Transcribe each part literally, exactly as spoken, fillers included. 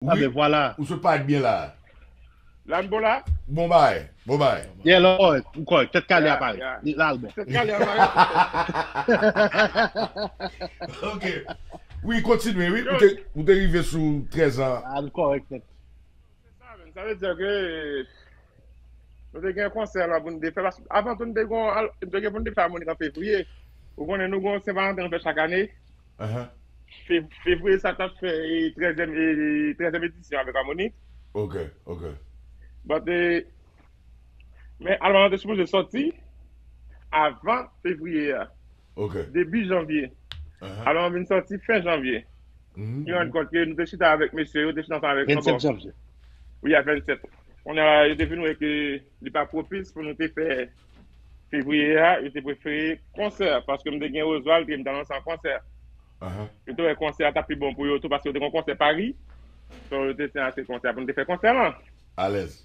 Ah, ben vwala. Ou sot parèt byen la. La m bon la? Bon bagay, bon bagay. Yeah, la, ou kòrèk, ou kòrèk. Tèt kale a parèt. Li la, l bon. Tèt kale a parèt. Ok. Wi, kontinye, wi. Ou te, ou te rive sou trèz an. Ah, l kòrèk, nèt. Se sa, menm. Sa vle di ke nou te gen konsè la pou n te fè. Paske avan tou, nou te gen, nou te gen pou n te fè Amonik an fevriye. Ou konnen, nou gen Sen Valanten nou fè chak ane. Fe- fevriye sa t ap fè e trèzyèm, e trèzyèm edisyon avèk Amonik. Ok, ok. But, eh, men album lan te sipoze sòti avan fevriye a. Ok. Debi janvye. Album lan vin sòti fen janvye. Nou rann kont ke nou te chita avèk mesye yo, te chita ansanm avèk nou. Vennsenk janvye. Wi, a vennsenk. Kounye a, yo te vin wè ke li pa pwopis pou nou te fè fevriye a, yo te prefere konsè, paske m te gen Oswald, ke m te anonse an konsè. Yo te wè konsè a t ap pi bon pou yo tou, paske yo te gen konsè Paris. So, yo te di, "A, se konsè a pou nou te fè konsè lan." Alèz.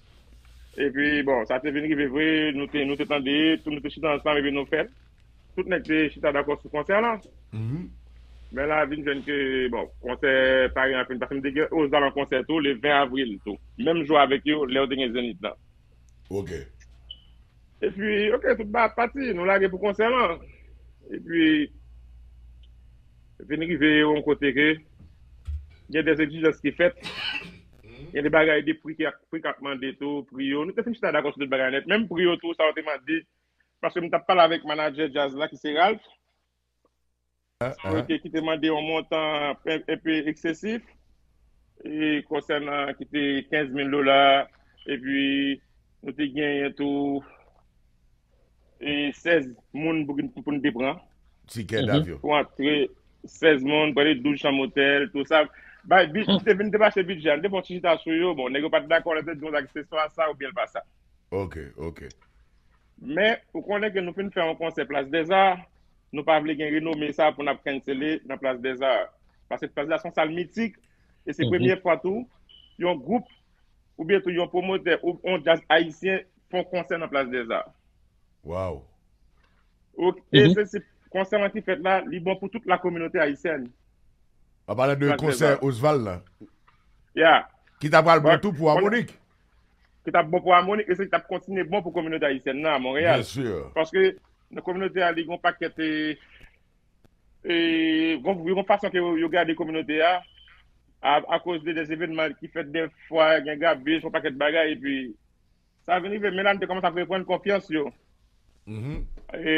Epi, bon, sa te vin rive vre, nou te, nou te tande, tou nou te chita ansanm, epi nou fè l. Tout nèg te chita dakò sou konsè lan. Men la vin jwenn ke, bon, konsè Paris an fin, paske m te gen Oswald an konsè tou, le ven avril tou. Menm jou avèk yo, lè yo te gen Zenith lan. Ok. Epi, ok, tout ba pati, nou lage pou konsè lan. Epi, vin rive yon kote ke gen de egzijans ki fèt. Gen de bagay, de pri ki ap, pri k ap mande tou, pri yo. Nou te fin chita dakò sou tout bagay nèt. Menm pri yo tou, sa yo te mande. Paske m t ap pale avèk manadjè djaz la, ki se Ralph. Ok, ki te mande yon montan enpe eksesif, e konsènan ki te kenz mil dola, epi nou te genyen tou e sèz moun pou, pou n te pran. Tikè davyon. Pou antre, sèz moun, pran douz chanm otèl, tou sa. Bay, bi- te vin depache bidjè a, nou te fè yon ti chita sou yo, bon, nèg yo pa t dakò, lè te di yon akseswa sa oubyen l pa sa. Ok, ok. Men, ou konnen ke nou fin fè yon konsè Plas dèza, nou pa vle gen renome sa pou n ap cancele nan Plas dèza. Paske Plas dèza se yon sal mitik, e se premye fwa tou, yon gwoup, oubyen tou yon pwomotè, ou yon djaz ayisyen, fè yon konsè nan Plas dèza. Wow. Ok, e se, se konsè lan ki fèt la, li bon pou tout la kominote ayisyèn. An palan de konsè Osval lan. Yeah. Ki ta pral bon tou pou Amonik. Ki t ap bon pou Amonik, e se ki t ap kontinye bon pou kominote ayisyèn nan a Monreyal. Byen si. Paske nan kominote a, li gen yon pakèt, e, e, gon, yon fason ke yo, yo gade kominote a, a, akoz de, de evènman ki fèt dèfwa, gen grabis, yon pakèt bagay, epi sa vin rive, men la, nou te kòmanse ap reprann konfyans yo. E,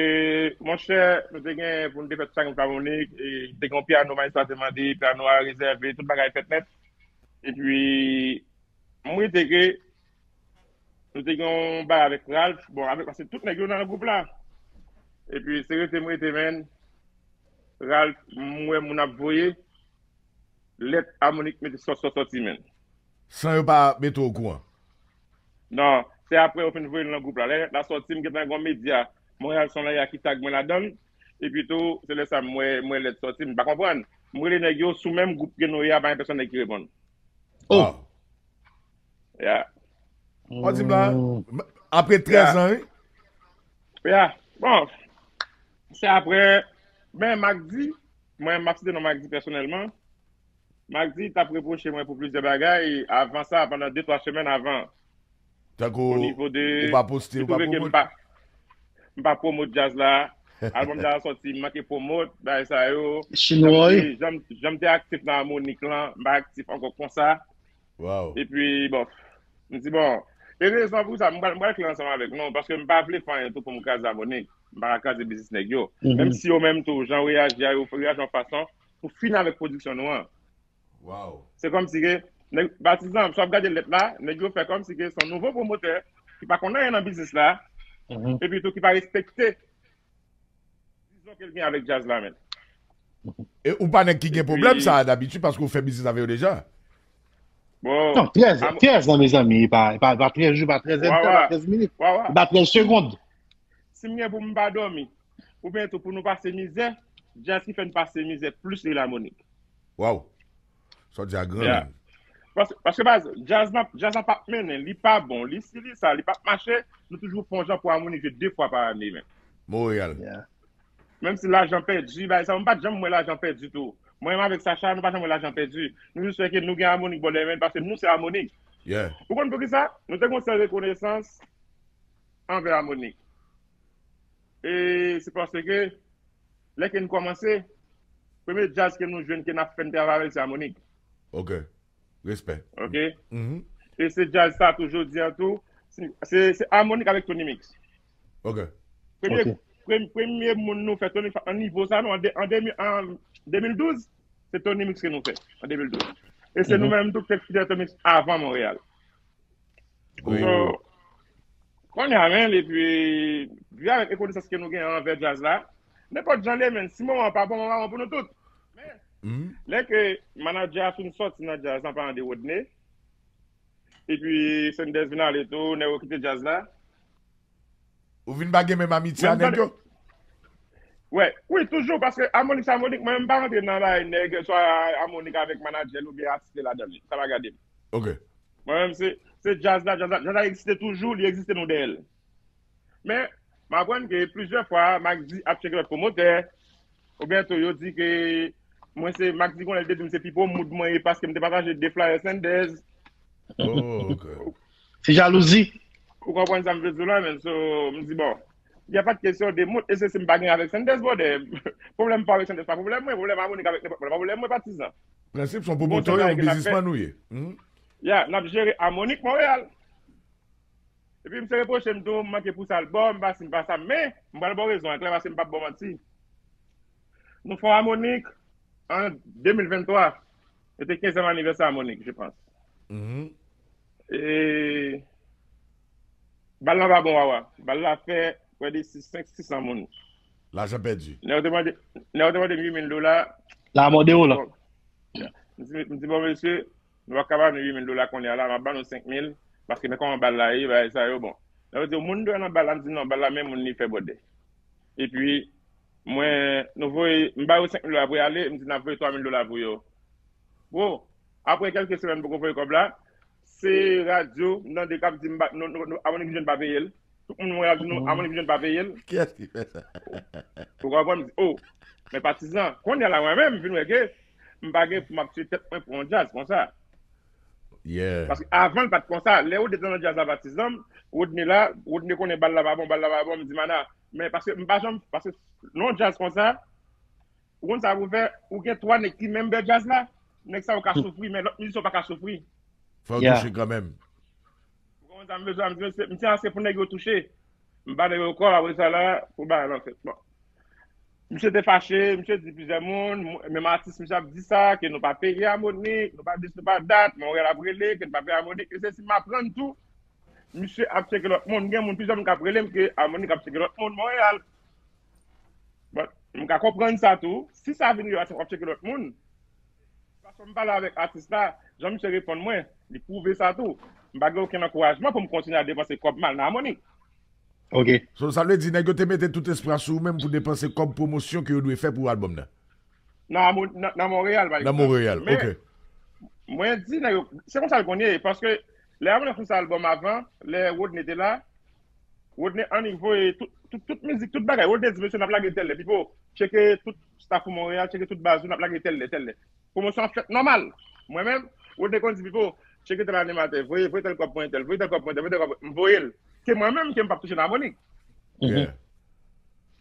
monchè, nou te gen pou nou te fè tout sa gen pou Amonik, e, te gen yon pyano, majistra te mande, pyano a rezève, tout bagay fèt nèt. Epi, m rete ke nou te gen yon bagay avèk Ralph, bon, avèk, paske tout nèg yo nan gwoup la. Epi, se rete m rete, men, Ralph, m wè moun ap voye lèt Amonik mete sòt, sòt, sòti, men. San yo pa mete w okouran? Non, se apre yo fin voye l nan gwoup la. Lè lèt la sòti, m gentan gen yon medya, Monreyal Son Lari a ki tag mwen ladan l. Epi tou, se lè sa m wè, m wè lèt sòti, m pa konprann. M rele nèg yo sou menm gwoup ke nou ye a, pa gen pèsonn nèg ki reponn. Oh! Wow. Yeah. Ou di m la, m- apre trèz an, wi. Yeah. Bon, se apre, men Magdi, mwen, m ap site non Magdi pèsonèlman. Magdi t ap repwoche mwen pou plizyè bagay avan sa, pandan de, twa semèn avan. Tankou ou pa poste, ou pa pwomot. M pa pwomot djaz la. Album djaz la sòti, m manke pwomot, bagay sa yo. Chinwa, wi. Jan m te, jan m, jan m te aktif nan Amonik lan, m pa aktif ankò konsa. Wow. Epi, bon, m di, bon, e rezon pou sa, m pral, m pral klè ansanm avèk nou, paske m pa vle fè anyen tou pou m kraze Amonik. M pa ka kraze biznis nèg yo. Menm si yo menm tou, jan yo reyaji a, yo reyaji yon fason pou fini avèk pwodiksyon nou an. Wow. Se kòmsi ke, nèg, Batizan, si w ap gade lèt la, nèg yo fè kòmsi ke se yon nouvo pwomotè ki pa konn anyen nan biznis la, epi tou ki pa respekte vizyon ke l gen avèk djaz la, men. E ou pa nèg ki gen pwoblèm sa a dabitid, paske ou fè biznis avè yo deja. Bon, non, trèz, trèz an, mezanmi, e pa, e pa, pa trèz jou, pa trèz èdtan, pa trèz minit, e pa trèz segond. Si m gen pou m pa dòmi, oubyen tou pou nou pase mizè, djaz ki fè n pase mizè plis li Lamonik. Wow. Sa w di a gran moun. Paske, paske baz, djaz la, djaz la p ap mennen, li pa bon, li si, li sa, li p ap mache, nou toujou fè yon jan pou Amonik jwe de fwa pa ane, men. Monreyal. Menm si lajan pèdi, bagay sa, m pa t janm wè lajan pèdi tou. Mwen menm avèk Sacha, nou pa janm wè lajan pèdi. Nou jis wè ke nou gen Amonik bò dèyè men, paske nou se Amonik. Ou konn poukisa? Nou te gen yon sèl rekonesans anvè Amonik. E se paske lè ke n kòmanse, premye djaz ke nou jwenn ke n ap fè n travay avè l se Amonik. Ok. Respè. Ok. E se djaz sa tou jodi an tou. Se, se, se Amonik avèk Tony Mix. Ok. Premye, premye, premye moun nou fè Tony Mix an nivo sa nou an, de, an, de, an de mil douz, se Tony Mix ke nou fè an de mil douz. E se nou menm tou ki te fè Tony Mix avan Monreyal. Wi. So, kounye a men, epi, vi avèk rekonesans ke nou gen anvè djaz la, nenpòt jan l ye men, si moman an pa bon, moman an bon pou nou tout. Men, lè ke manadjè a fin sòti nan djaz la, an palan de Rodney, epi Senders vin ale tou, nèg yo kite djaz la. Ou vin pa gen menm amitye a nèg yo? Wè, wi, toujou, paske Amonik se Amonik, mwen menm pa rantre nan bagay nèg, swa Amonik avèk manadjè l oubyen atis ladan li. Sa pa gade m. Ok. Mwen menm se, se djaz la, djaz la, djaz la egziste toujou, li egziste nou dèyè l. Men, m aprann ke plizyè fwa, Max D ap tcheke lòt pwomotè, oubyen tou yo di ke mwen se, Max D konnen l te di m se Pipo Mood mwen ye paske m te pataje de flyer Senders. Oh, ok. Se jalouzi. Ou konprann sa m vle di w la, men, so, m di, bon, y a pas de question de mood, e se si m pa gen avèk Senders, brother. Pwoblèm pa avèk Senders, pa pwoblèm mwen, pwoblèm Amonik avèk nenpòt, pa pwoblèm mwen, patizan. Prensip, se yon pwomotè, yon biznismann ou ye. Ya, n ap jere Amonik Monreyal. Epi misye repwoche m tou, m manke pous albòm, m pa si, m pa sa, men m pral ba w rezon an klè paske m p ap ba w manti. Nou fè Amonik an de mil venntwa. Se te kenzyèm anivèsè Amonik, je pense. E bal la pa bon, wawa. Bal la fè près de sis, senk, sis san moun. Lajan pèdi. Nèg yo te mande, nèg yo te mande m uit mil dola. La mòde w la. M di, m di, bon, mesye, nou pa ka ba nou uit mil dola kounye a la, m ap ba nou senk mil, paske men kòman bal la ye, bagay sa yo, bon. Nèg yo di, moun dwe nan bal la, m di, non, bal la, men moun li fè bòdè. Epi, mwen, nou voye, m ba yo senk mil dola pou y ale, m di, n ap voye twa mil dola pou yo. Bro, apre kèlke semèn, poko voye kòb la, se radyo, m tande k ap di m pa, nou, nou, nou, Amonik Vision pa peye l. Tout moun mwen ap di nou, Amonik Vision pa peye l. Kiyès ki fè sa? Ou konprann? M di, oh, men patizan, kounye a la, mwen menm, m vin wè ke m pa gen pou m ap tiye tèt mwen pou yon djaz konsa. Yeah. Paske avan l pa t konsa. Lè Rodney te nan djaz la, patizan m, Rodney la, Rodney konnen bal la pa bon, bal la pa bon, m di, mana, men paske m pa janm, paske nan yon djaz konsa, ou konn sa pou fè, ou gen twa nèg ki menm bè djaz la, nèg sa yo ka soufri, men lòt mizisyen yo pa ka soufri. Fò w touche kanmenm. Ou konprann sa m bezwen, m di, mesye, m te anse pou nèg yo touche. M ba nèg yo kòb, apre sa la, pou bagay lan fèt. Bon. Misye te fache, misye di plizyè moun, menm atis, misye ap di sa, ke nou pa peye Amonik, nou pa dis, nou pa dat, Monreyal ap rele, ke nou pa peye Amonik. E se si m aprann tou, misye ap tcheke lòt moun. Gen moun, plizyè moun k ap rele m ke Amonik ap tcheke lòt moun, Monreyal. Bon, m ka konprann sa tou. Si sa vin rive, w ap tcheke lòt moun. Fason m pale avèk atis la, jan misye reponn mwen, li pwouve sa tou. M pa gen okenn ankourajman pou m kontinye ap depanse kòb mal nan Amonik. Ok. So, sa vle di, nèg yo te mete tout espwa sou ou menm pou depanse kòb pwomosyon ke yo dwe fè pou albòm nan? Nan Amo-, nan, nan Monreyal, pa Nan Monreyal, Men, ok. Mwen di, nèg yo, se konsa l konn ye, paske lè Amonik fè sa albòm avan, lè Rodney te la, Rodney annik voye tout, tout, tout mizik, tout bagay. Rodney di, mesye, n ap lage tèl lè. Pipo, tcheke tout staff ou Monreyal, tcheke tout baz ou, n ap lage tèl lè, tèl lè. Pwomosyon ap fèt nòmal. Mwen menm, Rodney konn di, Pipo, tcheke tèl animatè, voye, voye tèl kòb pou entèl, voye tèl kòb pou entèl, voye tèl kòb, m voye l. Ke mwen menm, ke m p ap touche nan Amonik. Yeah.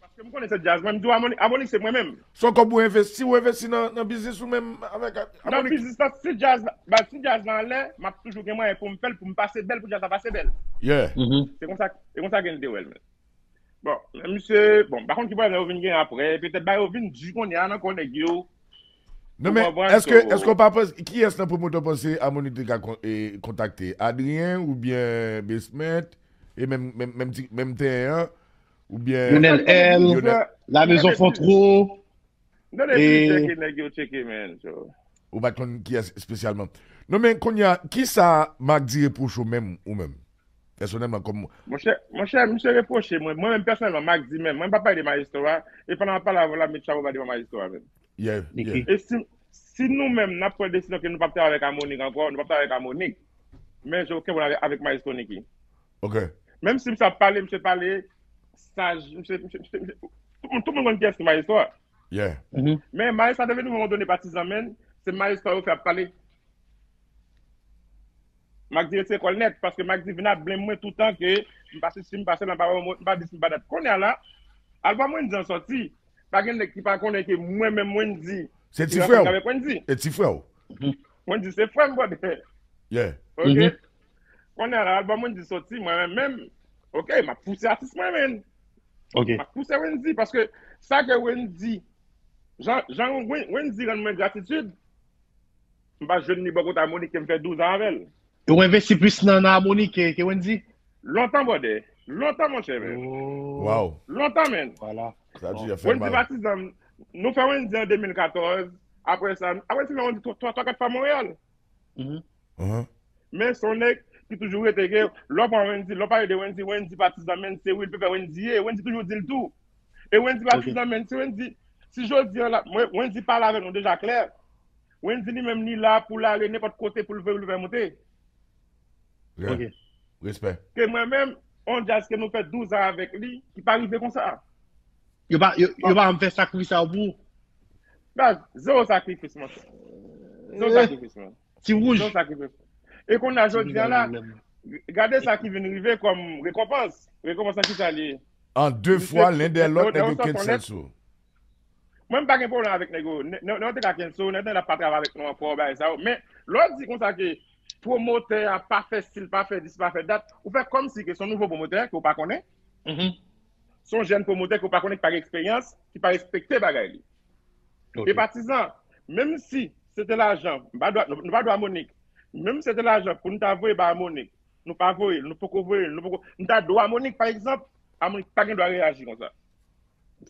Paske m konnen se djaz mwen, m di w Amonik, Amonik se mwen menm. Se yon kòb ou envesti, ou envesti nan, nan biznis ou menm avèk Nan Amonik? Biznis la, si djaz la, ba, si djaz la anlè, m ap toujou gen mwayen pou m fè l, pou m pase bèl, pou djaz la pase bèl. Yeah. Se konsa, se konsa ke n te wè l, men. Bon, men misye, bon, m pa konn ki pwoblèm yo vin gen apre, petèt ba yo vin di kounye a nan kò nèg yo. Non, men, Ou konprann, èske, so- èske w pa panse, kiyès nan pwomotè w panse Amonik te ka kon-, e, kontakte? Adrien oubyen Basement? E menm, menm, menm ti, menm tenyen an? Oubyen Lionel L, Lionel- La Maison Fontreau. Gade E- plizyè ke nèg yo tcheke, men, so. Ou pa t konn kiyès espesyalman. Non, men kounye a, kisa Max D repwoche w menm, ou menm? Pèsonèlman, kòm Monchè, monchè, misye repwoche mwen. Mwen menm pèsonèlman, Max D menm, mwen pa pale de Maestro a. E pandan m ap pale avè w la, m met chapo ba devan Maestro a menm. Yeah, yeah. E si, si nou menm, n ap pran desizyon ke nou p ap travay avèk Amonik ankò, nou p ap travay avèk Amonik, men je okenn pwoblèm avèk, avèk Maestro Nicky. Ok. Menm si misye ap pale, misye pale saj, misye, misye, misye, misye, tout moun, tout moun konn kiyès ki Maestro a. Yeah. Men Maestro te vin yon moman done patizan, men se Maestro yo fè ap pale. M a di retire kò l nèt, paske m a di vin ap blenm mwen toutan ke m pa sesi, m pa sela, m pa di si m pa dat. Kounye a la, albòm Wendy an sòti, pa gen nèg ki pa konnen ke mwen menm Wendy, Se ti frè w. E ti frè w. Wendy se frè m, brother. Yeah. Ok. Kounye a la, albòm Wendy sòti, mwen menm menm, ok, m ap pouse atis mwen menm. Ok. M ap pouse Wendy, paske sa ke Wendy, jan, jan Wen- Wendy rann mwen gratitid, m pa jwenn li bò kote Monique ke m fè douz an avè l. Ou envesti plis nan, nan Monique ke, ke Wendy? Lontan, brother. Lontan, monchè, men. Wow. Lontan, men. Voilà. Sa di fè Wendy mal. Patizan, nou fè Wendy an de mil katòz. Apre sa, apre sa, Wendy twa, twa, twa, kat fwa Monreyal. Mhm. Men se yon nèg ki toujou rete ke, lè w pran Wendy, lè w pale de Wendy, Wendy Patizan, men se wi, l pepe Wendy ye. Wendy toujou di l tou. E Wendy Patizan, men se Wendy. Si jodi an la, mwen, Wendy pale avèk nou deja klè. Wendy li menm li la pou l ale nenpòt kote pou l voye l fè monte. Yeah. Ok. Respè. Ke mwen menm, on djaz ke nou fè douz an avèk li, ki pa rive konsa. Yo pa, yo, yo pa fè sakrifis sa pou ou. Baz, zewo sakrifis, man. Zewo Eh. Sakrifis, man. Ti wouj. Zewo sakrifis. E kounye a jodi an la, gade sa ki vin rive kòm rekonpans. Rekonpans lan ki sa li ye? An de fwa, len dè lòt, Nèg nèg yo yo cancel sou. Mwen, m pa gen pwoblèm avèk nèg yo. Nèg nèg yo te ka cancel, nèg yo pa travay avèk nou ankò, bagay sa yo. Men, lè w di konsa ke pwomotè a pa fè stil, pa fè dis, pa fè dat, ou fè kòmsi ke se yon nouvo pwomotè ke w pa konnen. Mhm. Se yon jèn pwomotè ke w pa konnen, ki pa gen eksperyans, ki pa respekte bagay li. Ok. E Patizan, menm si se te lajan, nou pa dwa, nou, nou pa dwa Monique. Menm si se te lajan pou nou ta voye ba Monique, nou pa voye l, nou poko voye l, nou poko, nou ta dwa Monique, pa egzanp, a Monique pa gen dwa reyaji konsa.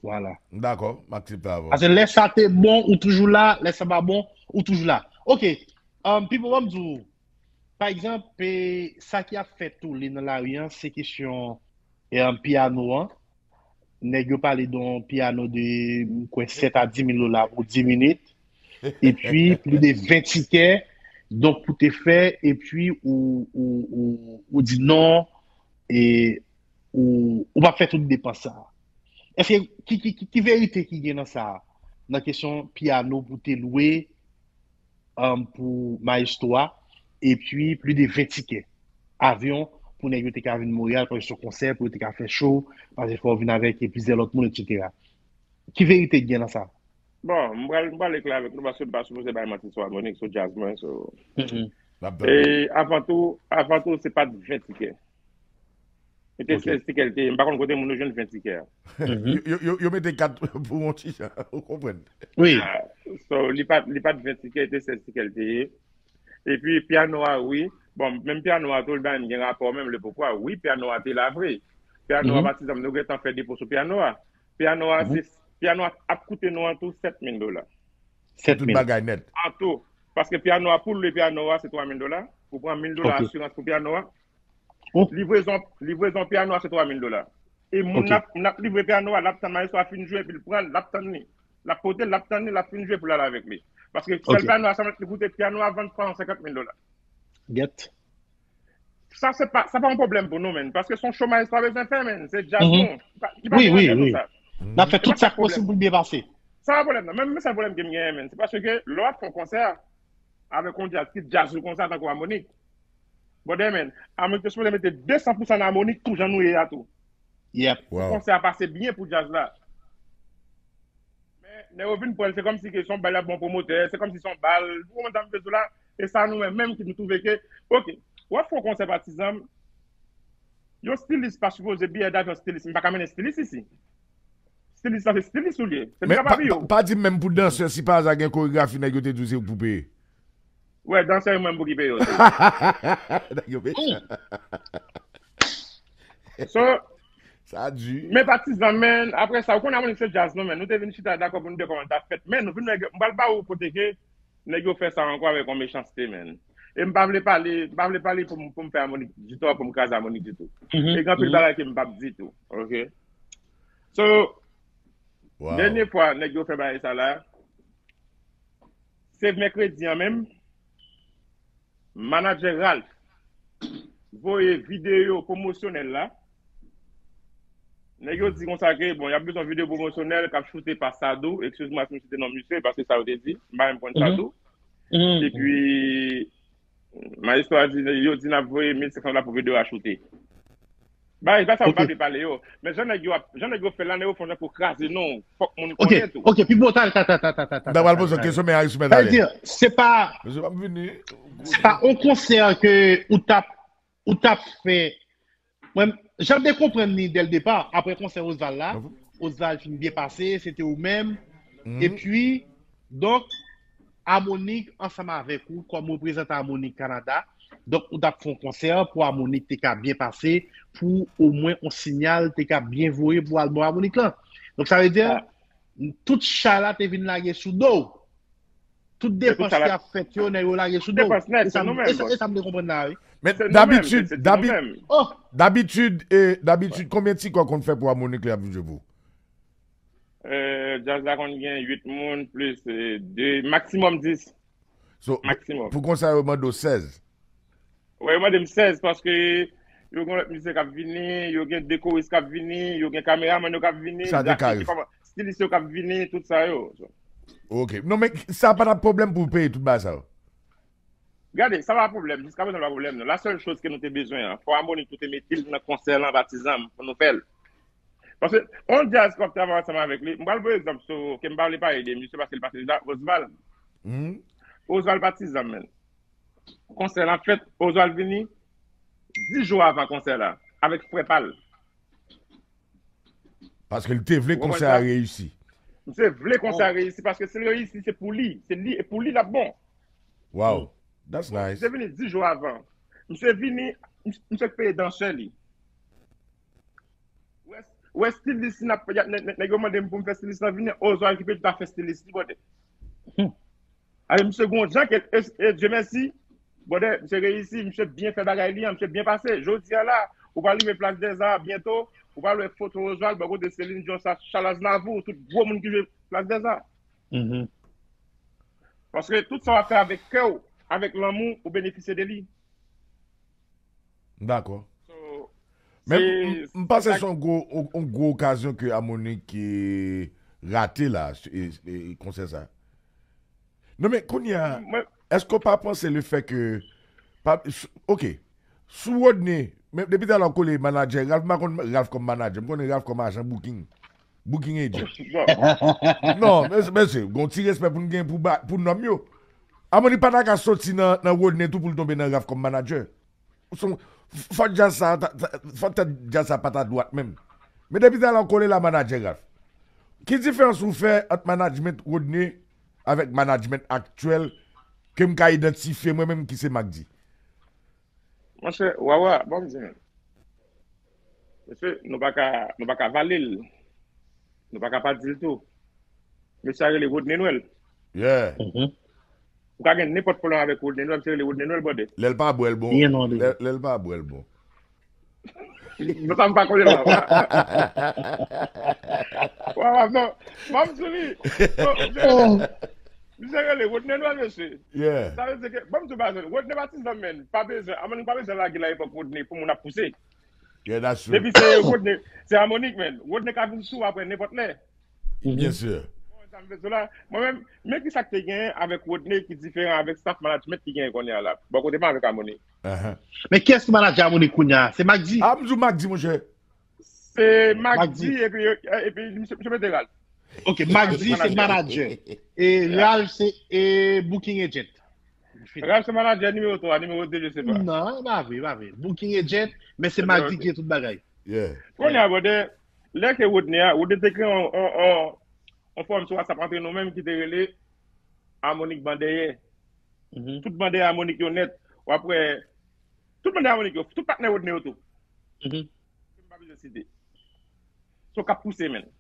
Voilà. M dakò, m aksepte avè w. Paske lè sa te bon, ou toujou la, lè sa pa bon, ou toujou la. Ok, um, Pipo, ban m di w, pa egzanp, e, sa ki ap fè tole nan lari an, se kesyon e, um, pyano an. Nèg yo pale de yon pyano de, m kwè, sèt a dis mil dola pou dis minit. Epi, plis de ven tikè. Donk, pou te fè, epi ou, ou, ou, ou di non, e ou, ou pa fè tout depans sa. Èske, ki, ki, ki, ki verite ki gen nan sa? Nan kesyon pyano pou te lwe, um, pou Maestro a, epi plis de ven tikè avyon pou nèg yo te ka vin Monreyal, paske se yon konsè, pou yo te ka fè show, paske fò w vin avèk plizyè lòt moun, etsetera. Ki verite ki gen nan sa? Bon, m pral, m pral klè avèk nou, paske m pa sipoze bay manti sou Harmonik, sou djaz mwen, so. M ap tande. E avan tou, avan tou, se pa t ven tikè. Se te sèz tikè l te ye. M pa konn kote moun yo jwenn ven tikè a. Yo, yo, yo, yo mete kat pou yon ti jan, ou konprann? Wi. Ah, so, li pa, li pa t ven tikè, se te sèz tikè l te ye. Epi, pyano a, wi. Bon, menm pyano a tou, li pa menm gen rapò menm, le poukwa. Wi, pyano a te la vre. Pyano a, Patizan, nou gentan fè depo sou pyano a. Pyano a, se, pyano a ap koute nou an tou sèt mil dola. Tout bagay nèt. An tou. Paske pyano a, pou lwe pyano a, se twa mil dola. Ou pran mil dola asirans pou pyano a. Livrezon, livrezon pyano a, se twa mil dola. E moun n ap, n ap livre pyano a, l ap tann maestro a fin jwe, epi l pran l, l ap tann li. L ap pote l, l ap tann li, l ap fin jwe pou l al avèk li. Paske sèl pyano a, sa mèt li koute, pyano a vann twa san senkant mil dola. Gèt. Sa, se pa, sa pa yon pwoblèm pou nou, menn. Paske se yon show maestro a bezwen fè, menn. Se djaz nou. Li pa, li pa gen nan tèt nou sa. N ap fè tout sa k posib pou l byen pase. Sa pa pwoblèm, non. Men, men sèl pwoblèm ke m genyen, menn. Se paske lè w ap fè yon konsè avèk yon djaz, ki djaz ou konsa, tankou Harmonik. Brother, menn, Harmonik te sipoze mete de san pousan nan Harmonik, tou jan nou ye a tou. Yep. Pou konsè a pase byen pou djaz la. Men, nèg yo vin pran l, se kòmsi ke se yon bal y ap ba yon pwomotè, se kòmsi se yon bal, ou konprann sa m vle di w la? E sa nou menm, menm ki nou twouve ke, ok, w ap fè yon konsè, Patizan, yon stilis pa sipoze biyè davyon stilis, m pa ka mennen stilis isi. Stilis la, se stilis ou l ye. Se li k ap abiye w. Pa di m menm pou dansè, si pa aza gen koregrafi, nèg yo te di w se ou k pou peye. Wè, dansè yo menm pou ki peye yo. Nèg yo peye. So, sa di. Men Patizan, menn, apre sa, ou konn Harmonik se djaz nou, menn. Nou te vin chita dakò pou nou de kòman ta fèt. Men nou vin wè, m pral ba ou kote ke nèg yo fè sa ankò avèk yon mechanste, menn. E m pa vle pale, m pa vle pale pou m, pou m fè Harmonik ditò, pou m kraze Harmonik ditou. E gen anpil bagay ke m p ap di tou. Ok? So, dènye fwa nèg yo fè bagay sa la, se mèkredi an menm, manadjè Ralph voye videyo pwomosyonèl la Nèg yo di konsa ke, bon, y ap bezwen videyo pwomosyonèl k ap choute pa Sadou. Eskize mwen si m site non misye, paske sa yo te di, m pa menm konn Sadou. Epi, majistra di, yo di n ap voye mil senk san dola pou videyo a choute. Bay, pa sa m pa vle pale yo. Men jan nèg yo ap, jan nèg yo fè la, nèg yo fè yon jan pou kraze non. Fòk moun konnen tou. Ok, pi bon, ta, ta, ta, ta, ta, ta, ta, ta, ta, ta. M ta pral poze yon kesyon, men Harry Smith ale. Sa vle di, se pa, se pa yon konsè ke ou t ap, ou t ap fè. Mwen, jan m te konprann li dè l depa, apre konsè Osval la, Osval fin byen pase, se te ou menm. Epi, donk, Harmonik ansanm avèk ou kòm reprezantan Harmonik Kanada. Donk, ou t ap fè yon konsè pou Harmonik te ka byen pase, pou omwen yon siyal te ka byen voye pou albòm Harmonik lan. Donk, sa vle di, tout chay la te vin lage sou do w. Tout depans ki ap fèt yo, nèg yo lage sou do w. Depans nèt, se nou menm, bòs. E sa m te konprann la, wi. Men dabitid, dabitid, e, dabitid, konbyen ti kò konn fè pou Harmonik lè y ap vin jwe pou ou? Euh, djaz la konn gen uit moun, plis, euh, de, maksimòm dis. So, maksimòm. Pou konsè yo mande w sèz. Wi, yo mande m sèz, paske yo gen lòt mizisyen k ap vini, yo gen dekoris k ap vini, yo gen kameramann yo k ap vini, stilis yo k ap vini, tout sa yo. Ok. Non, men sa pa t ap pwoblèm pou w peye tout bagay sa yo? Gade, sa pa pwoblèm. Jiska prezan, pa pwoblèm, non. La sèl choz ke nou te bezwen an, fò Harmonik tou te mete l nan konsè lan, patizan m, pou nou fè l. Paske, yon djaz k ap travay ansanm avèk li, m pral voye egzanp sou, ke m pa vle pale de misye, paske l pase deja, Osval. Osval patizan m, menn. Konsè lan ap fèt, Osval vini dis jou avan konsè la, avèk frè pa l. Paske l te vle konsè a reyisi. Misye vle konsè a reyisi, paske si l reyisi, se pou li. Se li, e pou li, l ap bon. Wow, that's nice. Misye vini dis jou avan. Misye vini, misye peye dansè li. Wè, wè stilis li, n ap, nèg yo mande m pou m fè stilis lan vini, Osval ki peye, ta fè stilis li, bòdè. Ale, misye gon jan ke, e, e, Dye mèsi, bòdè, misye reyisi, misye byen fè bagay li an, misye byen pase. Jodi a la, ou pral rive Plas dèza byento, ou pral wè foto Osval bò kote Celine Dion, sa, Charles Aznavour, tout gwo moun ki jwe Plas dèza. Paske tout sa w ap fè avèk kè w, avèk lanmou, ou benefisye de li. Dakò. Men m, m, m panse se yon gwo, yon, yon gwo okazyon ke Harmonik, e, rate la, e, e, konsè sa. Non, men kounye a, èske w pa panse le fè ke, pa, s-, ok, sou Rodney, men depi talè w kole manadjè Ralph, m pa konn Ralph kòm manadjè, m konnen Ralph kòm ajan booking. Booking agent. Non, mesye, mesye, gon ti respè pou n gen pou ba, pou nonm yo. Harmonik pa ta ka soti nan, nan Rodney tou pou l tonbe nan Ralph kòm manadjè. Son, fò djaz sa, ta, ta, fò tèt djaz sa pa ta dwat menm. Men depi talè w kole la manadjè Ralph. Ki diferans ou fè ant management Rodney avèk management aktyèl ke m ka idantifye mwen menm ki se Mack D? Monchè, Wawa, ban m di nou. Mesye, nou pa ka, nou pa ka vale l. Nou pa ka pa di l tou. Mesye a rele Rodney Noël. Yeah. Ou ka gen nenpòt pwoblèm avèk Rodney Noël, misye rele Rodney Noël, bòdè. Lè l pa bwè l bon. Lè, lè l pa bwè l bon. Non, sa m pa konnen la. Wawa, non. Ban m di li. Non, misye, misye rele Rodney Noël, mesye. Yeah. Sa vle di ke, ban m di w bagay, Rodney pa ti zanmi, men. Pa bezwen, Harmonik pa bezwen lage la epòk Rodney pou moun ap pouse. Yeah, that's true. Depi se Rodney, se Harmonik, men. Rodney ka vin sou apre nenpòt lè. Byen si. Bon, sa m vle di w la, mwen menm, men ki sa k te genyen avèk Rodney ki diferan avèk staff management ki genyen kounye a la. Bò kote pa avèk Harmonik. Men kiyès ki manadjè Harmonik kounye a? Se Mack D? Ah, m di w Mack D, monchè. Se Mack D, epi, epi misye, misye mete Ralph. Ok, Mack D se manadjè. E Ralph se, e, booking agent. Ralph se manadjè nimewo twa, nimewo de, je sais pas. Non, pa vre, pa vre. Booking agent, men se Mack D ki gen tout bagay. Yeah. Kounye a, brother, lè ke Rodney a, Rodney te kreye on, on, on, on forum sou WhatsApp antre nou menm ki te rele Harmonik Bandèyè. Tout bandèyè Harmonik yo nèt. W ap wè, tout bandèyè Harmonik yo, tout patnè Rodney yo tou. M pa bezwen site. So k ap pouse, menn.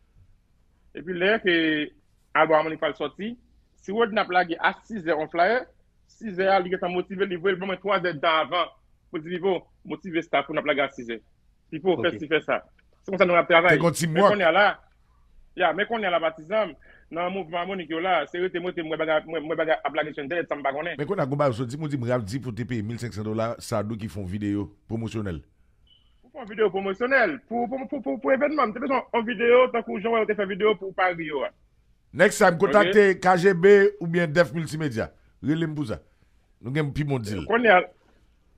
Epi lè ke albòm Harmonik pral sòti, si Rodney ap lage a sizè on flyer, sizè a li gentan motive, li voye l ban mwen twazè dan avan pou di, Pipo, motive staff ou, n ap lage a sizè. Pipo, fè si, fè sa. Se konsa nou ap travay. Men kounye a la, ya, men kounye a la, patizan m, nan mouvman Harmonik yo la, se rete m rete, m wè bagay, m wè, m wè bagay ap lage sou entènèt, sa m pa konnen. Men kounye a, gon bagay soti, moun di m Ralph di pou te peye mil senk san dola, Sadou ki fè yon videyo pwomosyonèl. Yon videyo pwomosyonèl pou, pou, pou, pou, pou evènman. M te bezwen yon videyo tankou jan w te fè videyo pou Pari yo a. Next time, kontakte K G B oubyen Def Multimedia. Rele m pou sa. Nou gen pi bon deal. Kounye a,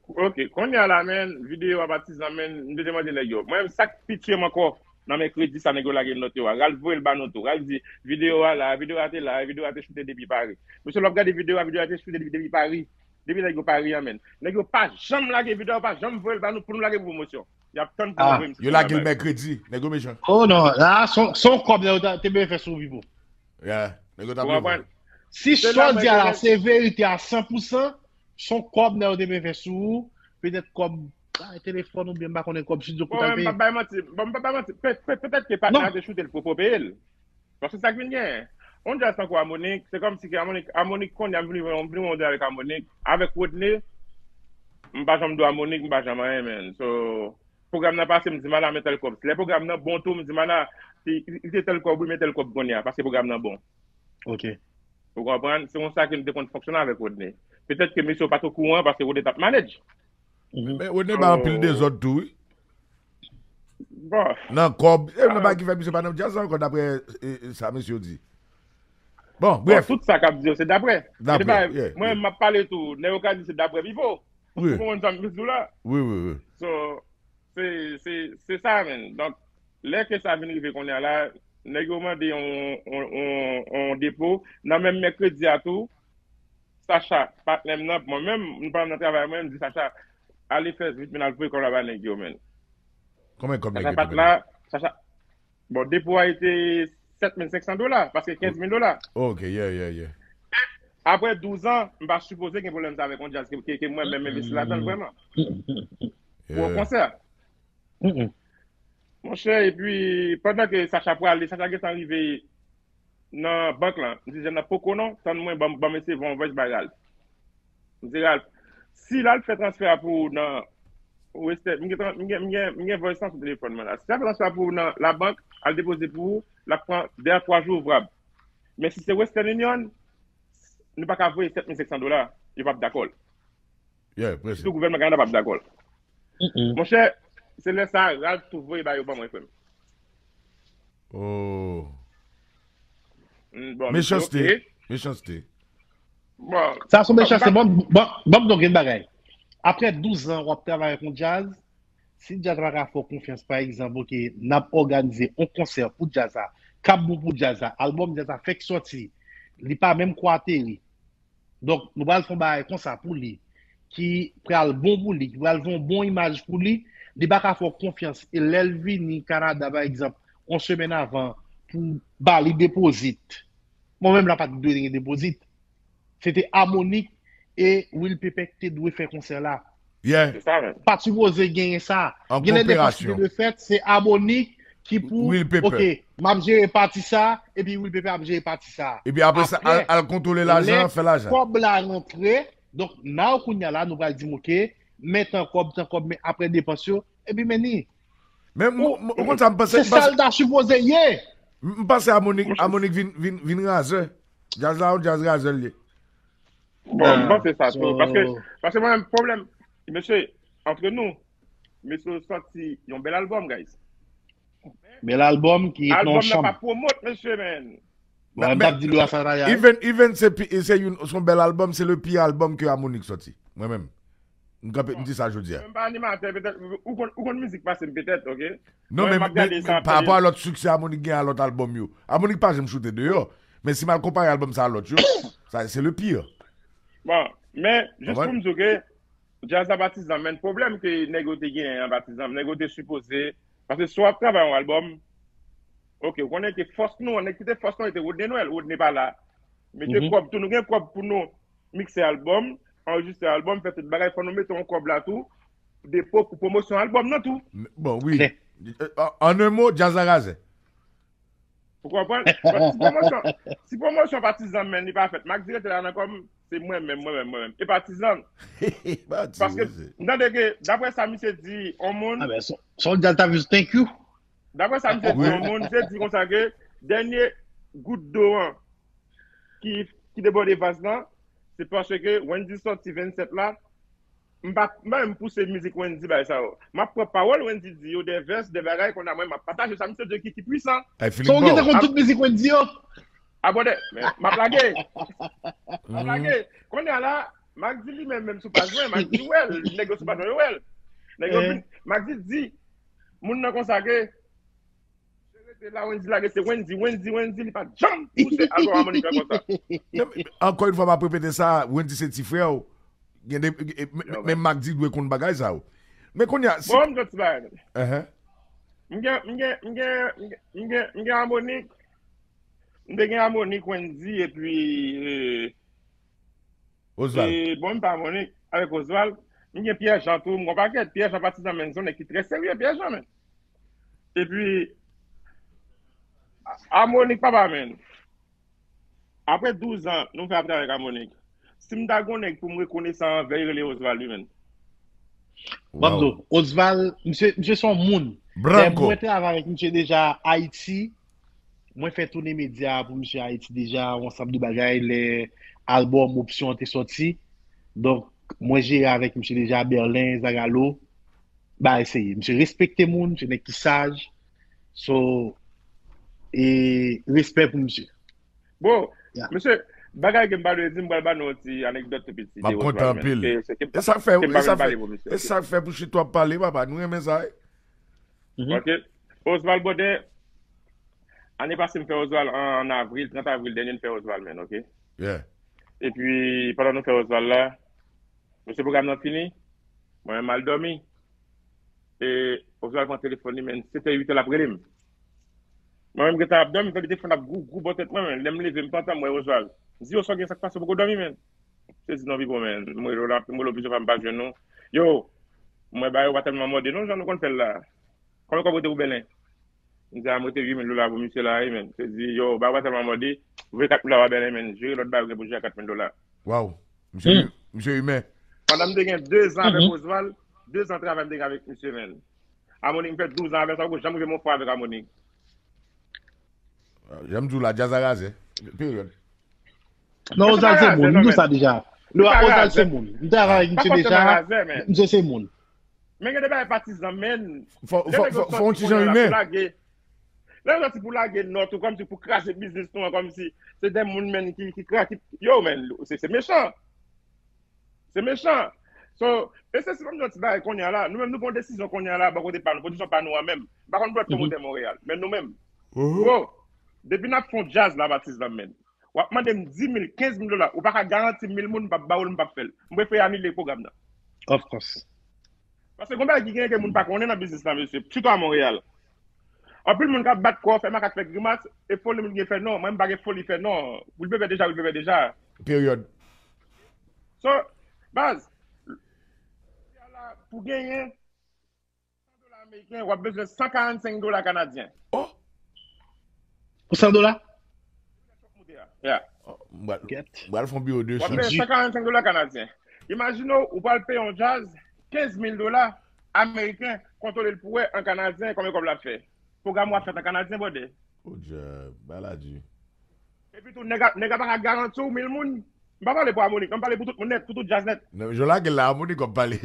ok, kounye a la, men, videyo a Patizan, men, m te demande nèg yo. Mwen, sa k pi tye m ankò nan mèkredi sa nèg yo lage nòt yo a. Ralph voye l ba nou tou. Ralph di, videyo a la, videyo a te la, videyo a te choute depi Pari. Mesye, lè w ap gade videyo a, videyo a te choute depi, depi Pari. Depi nèg yo pa ri an, men. Nèg yo pa janm lage videyo, pa janm voye l ba nou pou nou lage pwomosyon. Y ap tann pou nou voye m. Yo lage l mèkredi. Nèg yo mechan. Oh non, la, se yon kòb nèg yo te bezwen fè sou Vivo. Yeah. Nèg yo t ap leve. Si sa w di a la se verite a san pou san, se yon kòb nèg yo te bezwen fè sou ou, petèt kòb telefòn oubyen m pa konnen kòb studio pou t al peye. Bon, m p ap bay manti. Bon, m p ap bay manti. Petèt ke patnè a te choute l pou peye l. Paske sa k vin genyen. Yon djaz tankou Amonik, se kòmsi ke Amonik, Amonik kounye a m vin wè yon, vin wè yon djaz avèk Amonik, avèk Rodney, m pa janm dwe Amonik, m pa janm anyen, men. So, pwogram nan pase, m di Mana men tèl kòb. Lè pwogram nan bon tou, m di Mana, li te tèl kòb, wi, men tèl kòb kounye a, paske pwogram nan bon. Ok. Ou konprann? Se konsa ke m te konn fonksyone avèk Rodney. Petèt ke mesye yo pa t okouran, paske Rodney t ap manage. Men Rodney bay anpil dezòd tou, wi. Bon. Nan kòb. E nan bagay ki fè misye pa nan djaz la ankò, daprè sa mesye yo di. Bon, brèf. Tout sa k ap di yo, se daprè. Daprè. Mwen, m ap pale tou. Nèg yo ka di se daprè Vivo. Wi. Ou konprann sa m vle di w la? Wi, wi, wi. So, se, se, se sa, men. Donk, lè ke sa vin rive kounye a la, nèg yo mande yon, yon, yon, yon depo. Nan menm mèkredi a tou, Sacha, patnè m nan, mwen menm, m pa nan travay mwen, m di Sacha, ale fè vit, men al voye kòb la ba nèg yo, men. Konbyen kòb nèg yo te mande? Sacha, bon, depo a te sèt mil senk san dola, paske kenz mil dola. Ok, yeah, yeah, yeah. Apre douz an, m pa sipoze gen pwoblèm sa avèk yon djaz ke, ke, ke mwen menm envesti ladan l vrèman. Pou yon konsè. Monchè, epi pandan ke Sacha prale, Sacha gentan rive nan bank lan. M di jèn nan poko non, tann mwen, ban m eseye voye yon voice bay Ralph. M di Ralph, si l al fè transfè a pou ou nan Western, m gen, m gen, m gen, m gen voice lan sou telefòn mwen la. Si l al fè transfè a pou ou nan labank, al depoze pou ou, l ap pran de a twa jou ouvrab. Men si se Western Union, nou pa ka voye sèt mil senk san dola, yo p ap dakò l. Sitou gouvènman Kanada p ap dakò l. Monchè, se lè sa a, Ralph tou voye ba yo ban mwen, frè m. Oh. Bon, mechanste. Mechanste. Bon. Sa se yon mechanste. Bon, bon, bon, donk, gen bagay. Apre douz an, w ap travay ak yon djaz. Si djaz la pa ka fè w konfyans, pa egzanp, oke, n ap òganize yon konsè pou djaz la, k ap bon pou djaz la, albòm djaz la fèk sòti, li pa menm ko ateri. Donk, nou pral fè yon bagay konsa pou li, ki pral bon pou li, ki pral fè yon bon imaj pou li. Li pa ka fè w konfyans. E lè l vini Kanada, pa egzanp, yon semèn avan, pou ba li depozit. Mwen menm la pa t dwe gen depozit. Se te Amonik e Will Pepe ki te dwe fè konsè la. Yeah. Se sa menm. Pa t sipoze genyen sa. Gen de depans ki te dwe fèt, se Amonik ki pou, oke, m ap jere pati sa, epi Will Pepe ap jere pati sa. Epi apre sa, al, al kontwole lajan, fè lajan. Kòb la rantre, donk, now kounye a la, nou pral di m, oke, men tan kòb, tan kòb, men apre depans yo, epi men ni. Men, ou konn sa, m panse. Se sa l ta sipoze ye. M panse Amonik, Amonik vin, vin, vin razè. Djaz la, yon djaz razè l ye. Bon, m panse sa tou. Paske, paske mwen menm pwoblèm, mesye, antre nou, mesye sòti yon bèl albòm, guys. Bèl albòm ki ret nan yon chanm. Albòm nan pa pwomot, mesye, men. Bon, m t ap di Lou a sa ta ye. Even, even se, se yon, se yon bèl albòm, se le pire albòm ke Amonik sòti. Mwen menm. M kanpe, m di sa jodi a. Mwen pa animatè, petèt, ou konn, ou konn mizik pase m petèt, oke? Non, men, men, pa rapò a lòt siksè Amonik gen a lòt albòm yo. Amonik pa janm choute deyò. Men si m al konpare albòm sa a lòt yo, sa, se le pire. Bon, men, jis pou m di w ke, djaz la Patizan, men pwoblèm ke nèg yo te genyen an Patizan, nèg yo te sipoze, paske si w ap travay yon albòm, oke, ou konnen ke fòs nou, nèg ki te fòs nou, te Rodney Noël, Rodney pa la. Mete kòb tou, nou gen kòb pou nou mikse albòm, anrejistre albòm, fè tout bagay, fò nou mete yon kòb la tou, depo pou pwomosyon albòm nan tou. Bon, wi. An un mot, djaz la razè. Ou konprann? Bon, si pwomosyon, si pwomosyon Patizan men li pa fèt, m ak direktè la nan kò m, se mwen menm, mwen menm, mwen menm. E Patizan. Paske, m tande ke, daprè sa misye di, yon moun. Ah ben, son, son djaz ta vle thank you. Daprè sa misye di, yon moun, misye di konsa ke, dènye gout dlo an, ki, ki debòde vaz lan, se paske Wendyy sòti vennsèt la, M pa, m pa menm pouse mizik Wendy bay sa yo. M ap pran pawòl Wendy di yo, de vès, de bagay, konnya mwen, m ap pataje sa, misye di ki, ki pwisan. Ay, Felix Sa w gentan konn tout mizik Wendy yo? Abòde, men, m ap lage. M ap lage. Konnya la, Max di li menm, menm sou paj mwen, Max di wè l, nèg yo sou paj mwen yo wè l. Nèg yo vin, Max di, di, moun nan konsa ke, se rete la, Wendy lage, se Wendy, Wendy, Wendy, li pa janm pouse albòm Harmonik la konsa. Ankò yon fwa, m ap repete sa, Wendy se ti frè w. Gen de, men Max di dwe konn bagay sa yo. Men konnya, si. Bon, m gen ti bagay. M gen, m gen, m gen, m gen, m gen, m gen Harmonik. M te gen Harmonik, Wendy, epi. Osval. Bon, m pa Harmonik, avèk Osval. M gen Pierre Jean tou, m gon pakèt. Pierre Jean Patizan, men, se yon nèg ki trè serye, Pierre Jean, men. Epi, Harmonik, papa, men. Apre douz an, nou fè ap travay avèk Harmonik. Si m ta gon nèg pou m rekonesan anvè l, rele Osval, wi, men. Mwen ap di w, Osval, misye, misye se yon moun. Lè mwen travay avèk misye deja Ayiti, mwen fè tounen medya pou misye Ayiti deja, yon ansanm de bagay, lè albòm Opsyon an te sòti. Donk, mwen jere avèk misye deja Bèlen, Zagalo, bagay serye. Misye respekte moun, se nèg ki saj. So, e respè pou misye. Bon, mesye, bagay ke m pa dwe di, m pral ba nou yon ti anekdòt tou piti. M ap kontan anpil. E sa k fè, e sa k fè, e sa k fè pou chita w ap pale, papa, nou renmen sa, wi. Ok. Osval Bòdè, ane pase m fè Osval an avril, trant avril dènye, m fè Osval, men, ok? Epi, pandan nou fè Osval la, mesye, pwogram nan fini, mwen menm m al dòmi. E Osval pran telefòn li, men, setè, uitè l ap rele m. Mwen menm gentan ap dòmi, m tande telefòn ap grou, grou bò tèt mwen, men lè m leve, m pantan, m wè Osval. M di, yo, sa w gen, sa k pase, w poko dòmi, men? Sezi non, Pipo, men, m rele w la, m rele w plizyè fwa, m pa jwenn ou. Yo, m wè bagay yo pa tèlman mòde non, jan nou konn fè l la. Konbyen kòb w rete pou Bèlen? M di, a, m rete uit mil dola pou misye la, wi, men. Misye di, yo, bagay yo pa tèlman mòde, voye kat mil dola ba Bèlen, men. Jere lòt bagay ou gen pou jere a kat mil dola. Waw. Misye, misye imen. Pandan m te gen de zan avèk Osval, de zan travay m te gen avèk misye, men. Harmonik, m fè douz an avè sa, m poko janm rive yon fwa avèk Harmonik. Jan m di w la, djaz la razè. Peryòd. Non, Osval se moun, m di w sa deja. Osval se moun. M travay avèk misye deja, misye se moun. Men gen de bagay Patizan, men. Fò, fò, fò, fò yon ti jan imen. Lè yo sòti pou lage nòt ou kòmsi pou kraze biznis nou an, kòmsi se de moun, men, ki, ki kraze, yo, men, se, se mechan. Se mechan. So, e se si m ap di yon ti bagay kounye a la, nou menm nou pran desizyon kounye a la, bò kote pa nou, pozisyon pa nou an menm. M pa konn pou lòt pwomotè Monreyal, men nou menm. Bro, depi n ap fè yon djaz la, Patizan, men, w ap mande m dis mil, kenz mil dola, ou pa ka garanti m mil moun, m p ap ba w l, m p ap fè l. M prefere anile pwogram nan. Of course. Paske gon bagay ki genyen ke moun pa konnen nan biznis la, mesye, sitou a Monreyal. Anpil moun k ap bat kò, fè makak, fè grimas, e foli moun gen fè non. Mwen, m pa gen foli fè non. Will Pepe deja, Will Pepe deja. Peryòd. So, baz, pou genyen san dola ameriken, w ap bezwen san karannsenk dola kanadyen. Oh! Pou san dola? Yeah. M pral fè yon biwo de W ap peye san karannsenk dola kanadyen. Imajine w, ou pral peye yon djaz kenz mil dola ameriken, kontwole l pou wè an kanadyen konbyen kòb l ap fè. Pwogram w ap fèt an kanadyen, brother. O djab, bagay la di. Epi tou, nèg a, nèg a pa ka garanti w mil moun. M pa pale pou Harmonik, non, m pale pou tout moun nèt, pou tout djaz nèt. Non, jan w lage l la, Harmonik w ap pale.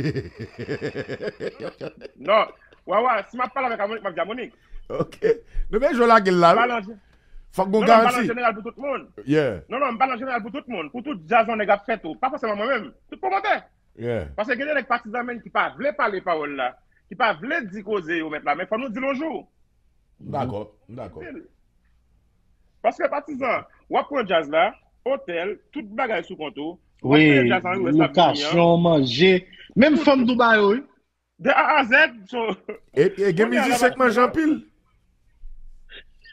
Non, Wawa, si m ap pale avèk Harmonik, m ap di Harmonik. Ok. Non, men jan w lage l la, wi. Fòk gon garanti. Non, non, m pale an jeneral pou tout moun. Yeah. Non, non, m pale an jeneral pou tout moun. Pou tout djaz yon nèg ap fè tou. Pa fòseman mwen menm. Tout pwomotè. Yeah. Paske gen de nèg Patizan, men, ki pa vle pale pawòl la, ki pa vle di koze yo mèt la, men fò nou di l yon jou. M dakò, m dakò. Paske Patizan, w ap pran djaz la, otèl, tout bagay sou kont ou. Wi, lokasyon, manje, menm fanm tou ba yo, wi. De A a Z. So, e, e gen mizisyen k manje anpil.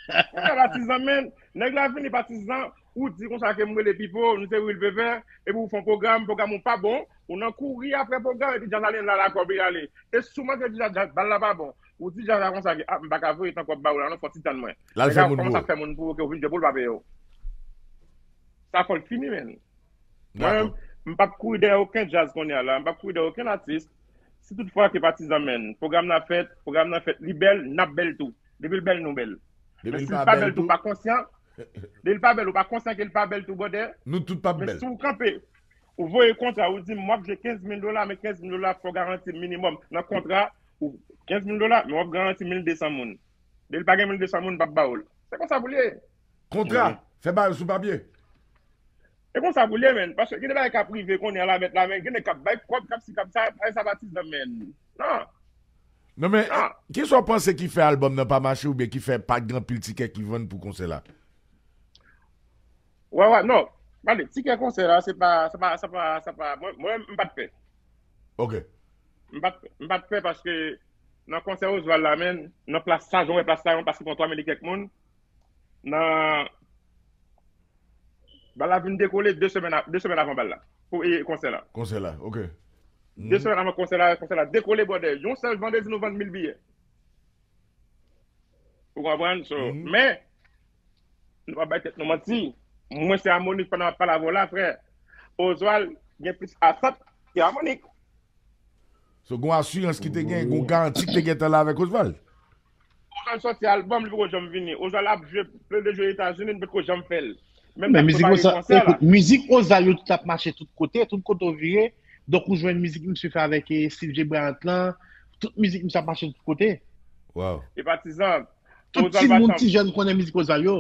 Patizan, men, nèg la vini Patizan, ou di konsa ke m rele Pipo, nou se Will Pepe, epi ou fè yon pwogram, pwogram ou pa bon, ou nan kouri apre pwogram, epi djaz la li la lakòb li ale. E si w manke di djaz, bal la pa bon, ou di djaz la konsa ke, a, m pa ka voye tan kòb ba ou la non, fò w ti tann mwen. L al fè moun pou ou. Kòmanse ap fè moun pou ou ke ou vin jwe pou l pa peye w. Sa fò l fini, men. Mwen menm, m p ap kouri dèyè okenn djaz kounye a la, m p ap kouri dèyè okenn atis. Si tout fwa ke Patizan, men, pwogram nan fèt, pwogram nan fèt, li bèl, n ap bèl tou. Depi l bèl, nou bèl. Men si l pa bèl tou, pa konsyan. Depi l pa bèl, ou pa konsyan ke l pa bèl tou, brother. Nou tout p ap bèl. Men si w kanpe, ou voye kontra, ou di m w ap jwe kenz mil dola, men kenz mil dola fò w garanti minimòm nan kontra, ou kenz mil dola, men w ap garanti mil de san moun. Depi l pa gen mil de san moun, m p ap ba w l. Se konsa pou l ye. Kontra, fè bagay sou papye. E konsa pou l ye, menn. Paske gen de bagay k ap rive kounye a la, mèt la, men gen nèg k ap bay kòb, k ap si, k ap sa, bagay sa patizan, menn. Non. Non, men, kisa w panse ki fè albòm nan pa mache oubyen ki fè pa gen anpil tikè ki vann pou konsè la? Wè, wè, non. Gade, tikè konsè la, se pa, se pa, se pa, se pa, mwen, mwen, m pa t pè. Ok. M pa t, m pa t pè paske nan konsè Osval la, menn, nan plas sa, jan w wè plas sa, yon plas ki pran twa mil e kèk moun, nan, bal la vin dekole de semèn, de semèn avan bal la, pou e, konsè la. Konsè la, ok. De semèn avan konsè la, konsè la dekole, brother. Yon sèl vandredi, nou vann mil biyè. Ou konprann? So, men, nou pa bay tèt nou manti. Mwen, se Amonik pandan m ap pale avè w la, frè. Osval gen plis atant ke Amonik. So, gon asirans ki te gen, gon garanti ki te gentan la avèk Osval. Osval sòti albòm, li poko janm vini. Osval ap jwe, plede jwe Etazini, li poko janm fè l. Menm Men lè mizik prepare Osval, konsè la. Ekout, mizik Osval yo tout ap mache tout kote, tout kote w vire. Donk ou jwenn mizik misye fè avèk eh, Steve J Bryant lan, tout mizik misye ap mache tout kote. Wow. E patizan. Tout Osval timoun, patizan. Ti jèn konnen mizik Osval yo.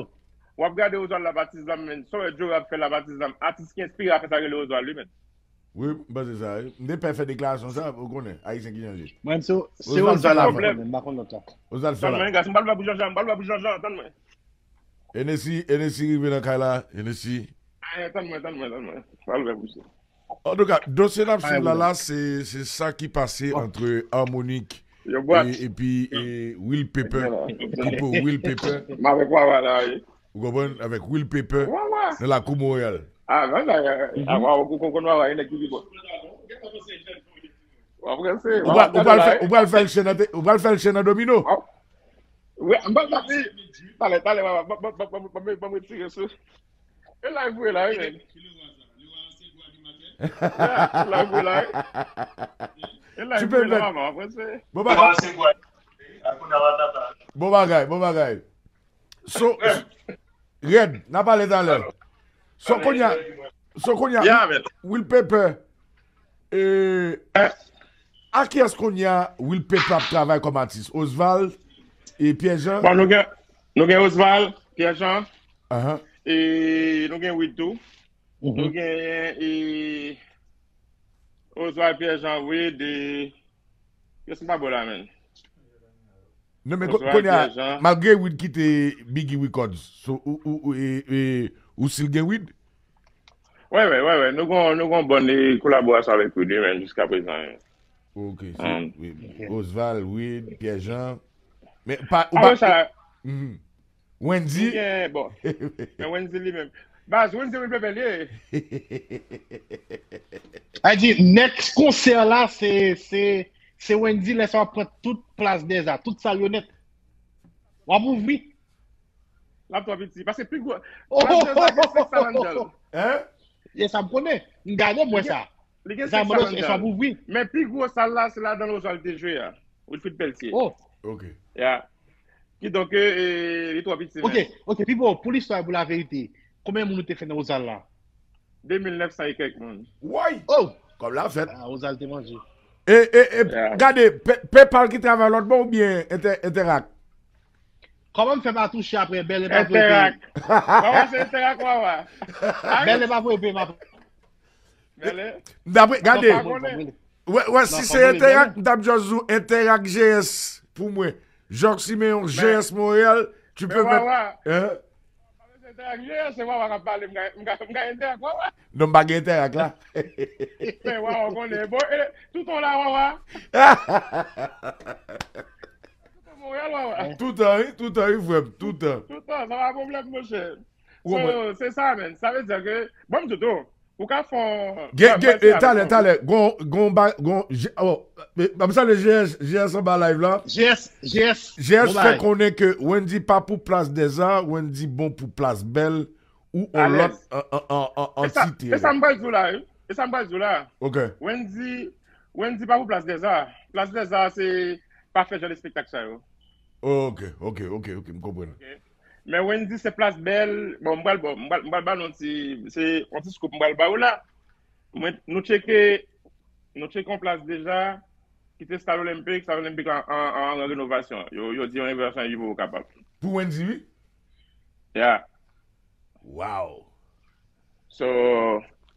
W ap gade Osval la patizan, men. Sa w wè Joe ap fè la patizan. Atis ki enspire ap fè sa rele Osval, wi, men. Wi, m panse sa, wi. M te pè fè deklarasyon sa, ou konnen, Ayisyen ki jan l ye. Mwen, se se Osval Osval fè la la. mwen konnen, m pa konn lòt la. Osval fè Tann mwen, la. Gas, m pral ba pou Jean-Jean, m pral ba pou Jean-Jean, tann mwen. Hennessy, Hennessy rive nan kay la, Hennessy. Ah, tann mwen, tann mwen, tann mwen. M pral ba pou Jean. Antouka, dosye n ap swiv la, la, se se sa ki pase antre Harmonik Yo, bwat. e- epi e, Will Paper, Pipo Will Paper, M avèk Wawa la, wi. ou konprann, avèk Will Paper Wawa. nan lakou Montréal. Ah, men, la, ah, Wawa, ou konn Wawa, e nèg ki pi bon. W ap ranse, Ou pral- ou pral fè- ou pral fè l chen nan te- ou pral fè l chen nan domino. Wi, m pral fè. Talè, talè, Wawa, ban- ban- ban- ban- ban- ban m retire sou. E live vre la, wi, men. E live vre la, wi. E live Tu peux vre la, mettre- Wawa, w ap ranse. Bon bagay. Bon bagay, bon bagay. So, Red, n a pale talè. So konya, so konya, Yeah, man. Will Paper, eh, a kiyès konya Will Paper ap travay kòm atis? Osval e Pierre Jean? Bon, nou gen, nou gen Osval, Pierre Jean, Ahan. e nou gen Wid tou. Nou gen e, Osval, Pierre Jean, Wid, e, kiyès m pa bo la, men? Non, men Osval, konya, Pierre Jean. Malgre Wid kite Biggie Records, so, ou, ou, ou, e, e, ou still gen Wid? Wè, wè, wè, wè. Nou gon, nou gon bòn e, kolaborasyon avèk Wid, wi, men, jiska prezan, wi. Ok, Um, se Osval, Wid, Pierre Jean. Men pa, ou Apre pa, sa, Mhm. Wendy, nou gen, bon, men Wendy li menm. Baz, Wendy, Will Paper li ye. A di, next konsè la, se se se Wendy, lè sa w ap pran tout plas Deza, tout sal yo nèt. W ap ouvri. L ap twò piti. Paske pi gwo. Plas Deza gen senk sal anndan l. Hein? E sa m konnen. M gade mwen sa. Li gen Sa senk mwen sal e sa anndan pou l. vwi. Men pi gwo sal la, se ladan Osval te jwe a. Wilfrid Pelletier. Oh, Ok. Ya. Kidonk, e, li twò piti, ok, men. Ok, Pipo, pou listwa e pou laverite, konbyen moun ou te fè nan Ozal la? De mil nèf san e kèk moun. Woy! Oh! Kòb la fèt. Ah, Ozal te manje. E, e, e, Yeah. Gade, Pe- Pepal ki travay lòt bò oubyen Entè- Entèrak? Kòman m fè pa touche apre? Bèlè pa pou Entèrak. Wawa, se Entèrak, Wawa. Bèlè pa pou epè, m ap Bèlè. Dapre, gade, Papa konnen. Wè, wè, si Non, se pa Entèrak, vle, m t ap just di w Entèrak G S pou mwen. Jacques Siméon, G S Montréal, tu peux Men mettre. Wawa. Hein? Se Entèrak, ye, se Wawa k ap pale, m ka, m ka, m ka Entèrak, Wawa. Non, m pa gen Entèrak la. Men Wawa, w konnen. Bon, e, toutan la, Wawa. Toutan Montréal, Wawa. Toutan, wi, toutan, wi, frè m, toutan. Toutan, sa pa pwoblèm, monchè. Ou konprann? So, se sa, men. Sa vle di ke, bon, m di w tou, ou ka fè yon Gen, bal gen, se e, talè, avèk talè, gon, gon, ba- gon, je- oh, e, m ap salye G S, G S anba live la. G S, G S. G S Bon fè bagay. konnen ke Wendy pa pou plas Deza, Wendy bon pou plas Bèl ou on Alèz. Lòt an- an- an- an- E sa- antite. E sa m pral di w la, wi. E sa m pral di w la. Ok. Wendy, Wendy pa pou plas Deza. Plas Deza, se pa fè jan de espektak sa yo. Ok, ok, ok, ok, m konprann. Men Wendy se plas Bèl. Bon, m pral, bon, m pral, m pral ba nou ti, se yon ti scoop m pral ba ou la. Mwen, nou tcheke, nou tcheke yon plas deja, ki te Stade Olympique, Stade Olympique la an, an, an renovasyon. Yo, yo di yon renovasyon yo poko kapab. Pou Wendy, wi. Yeah. Wow. So,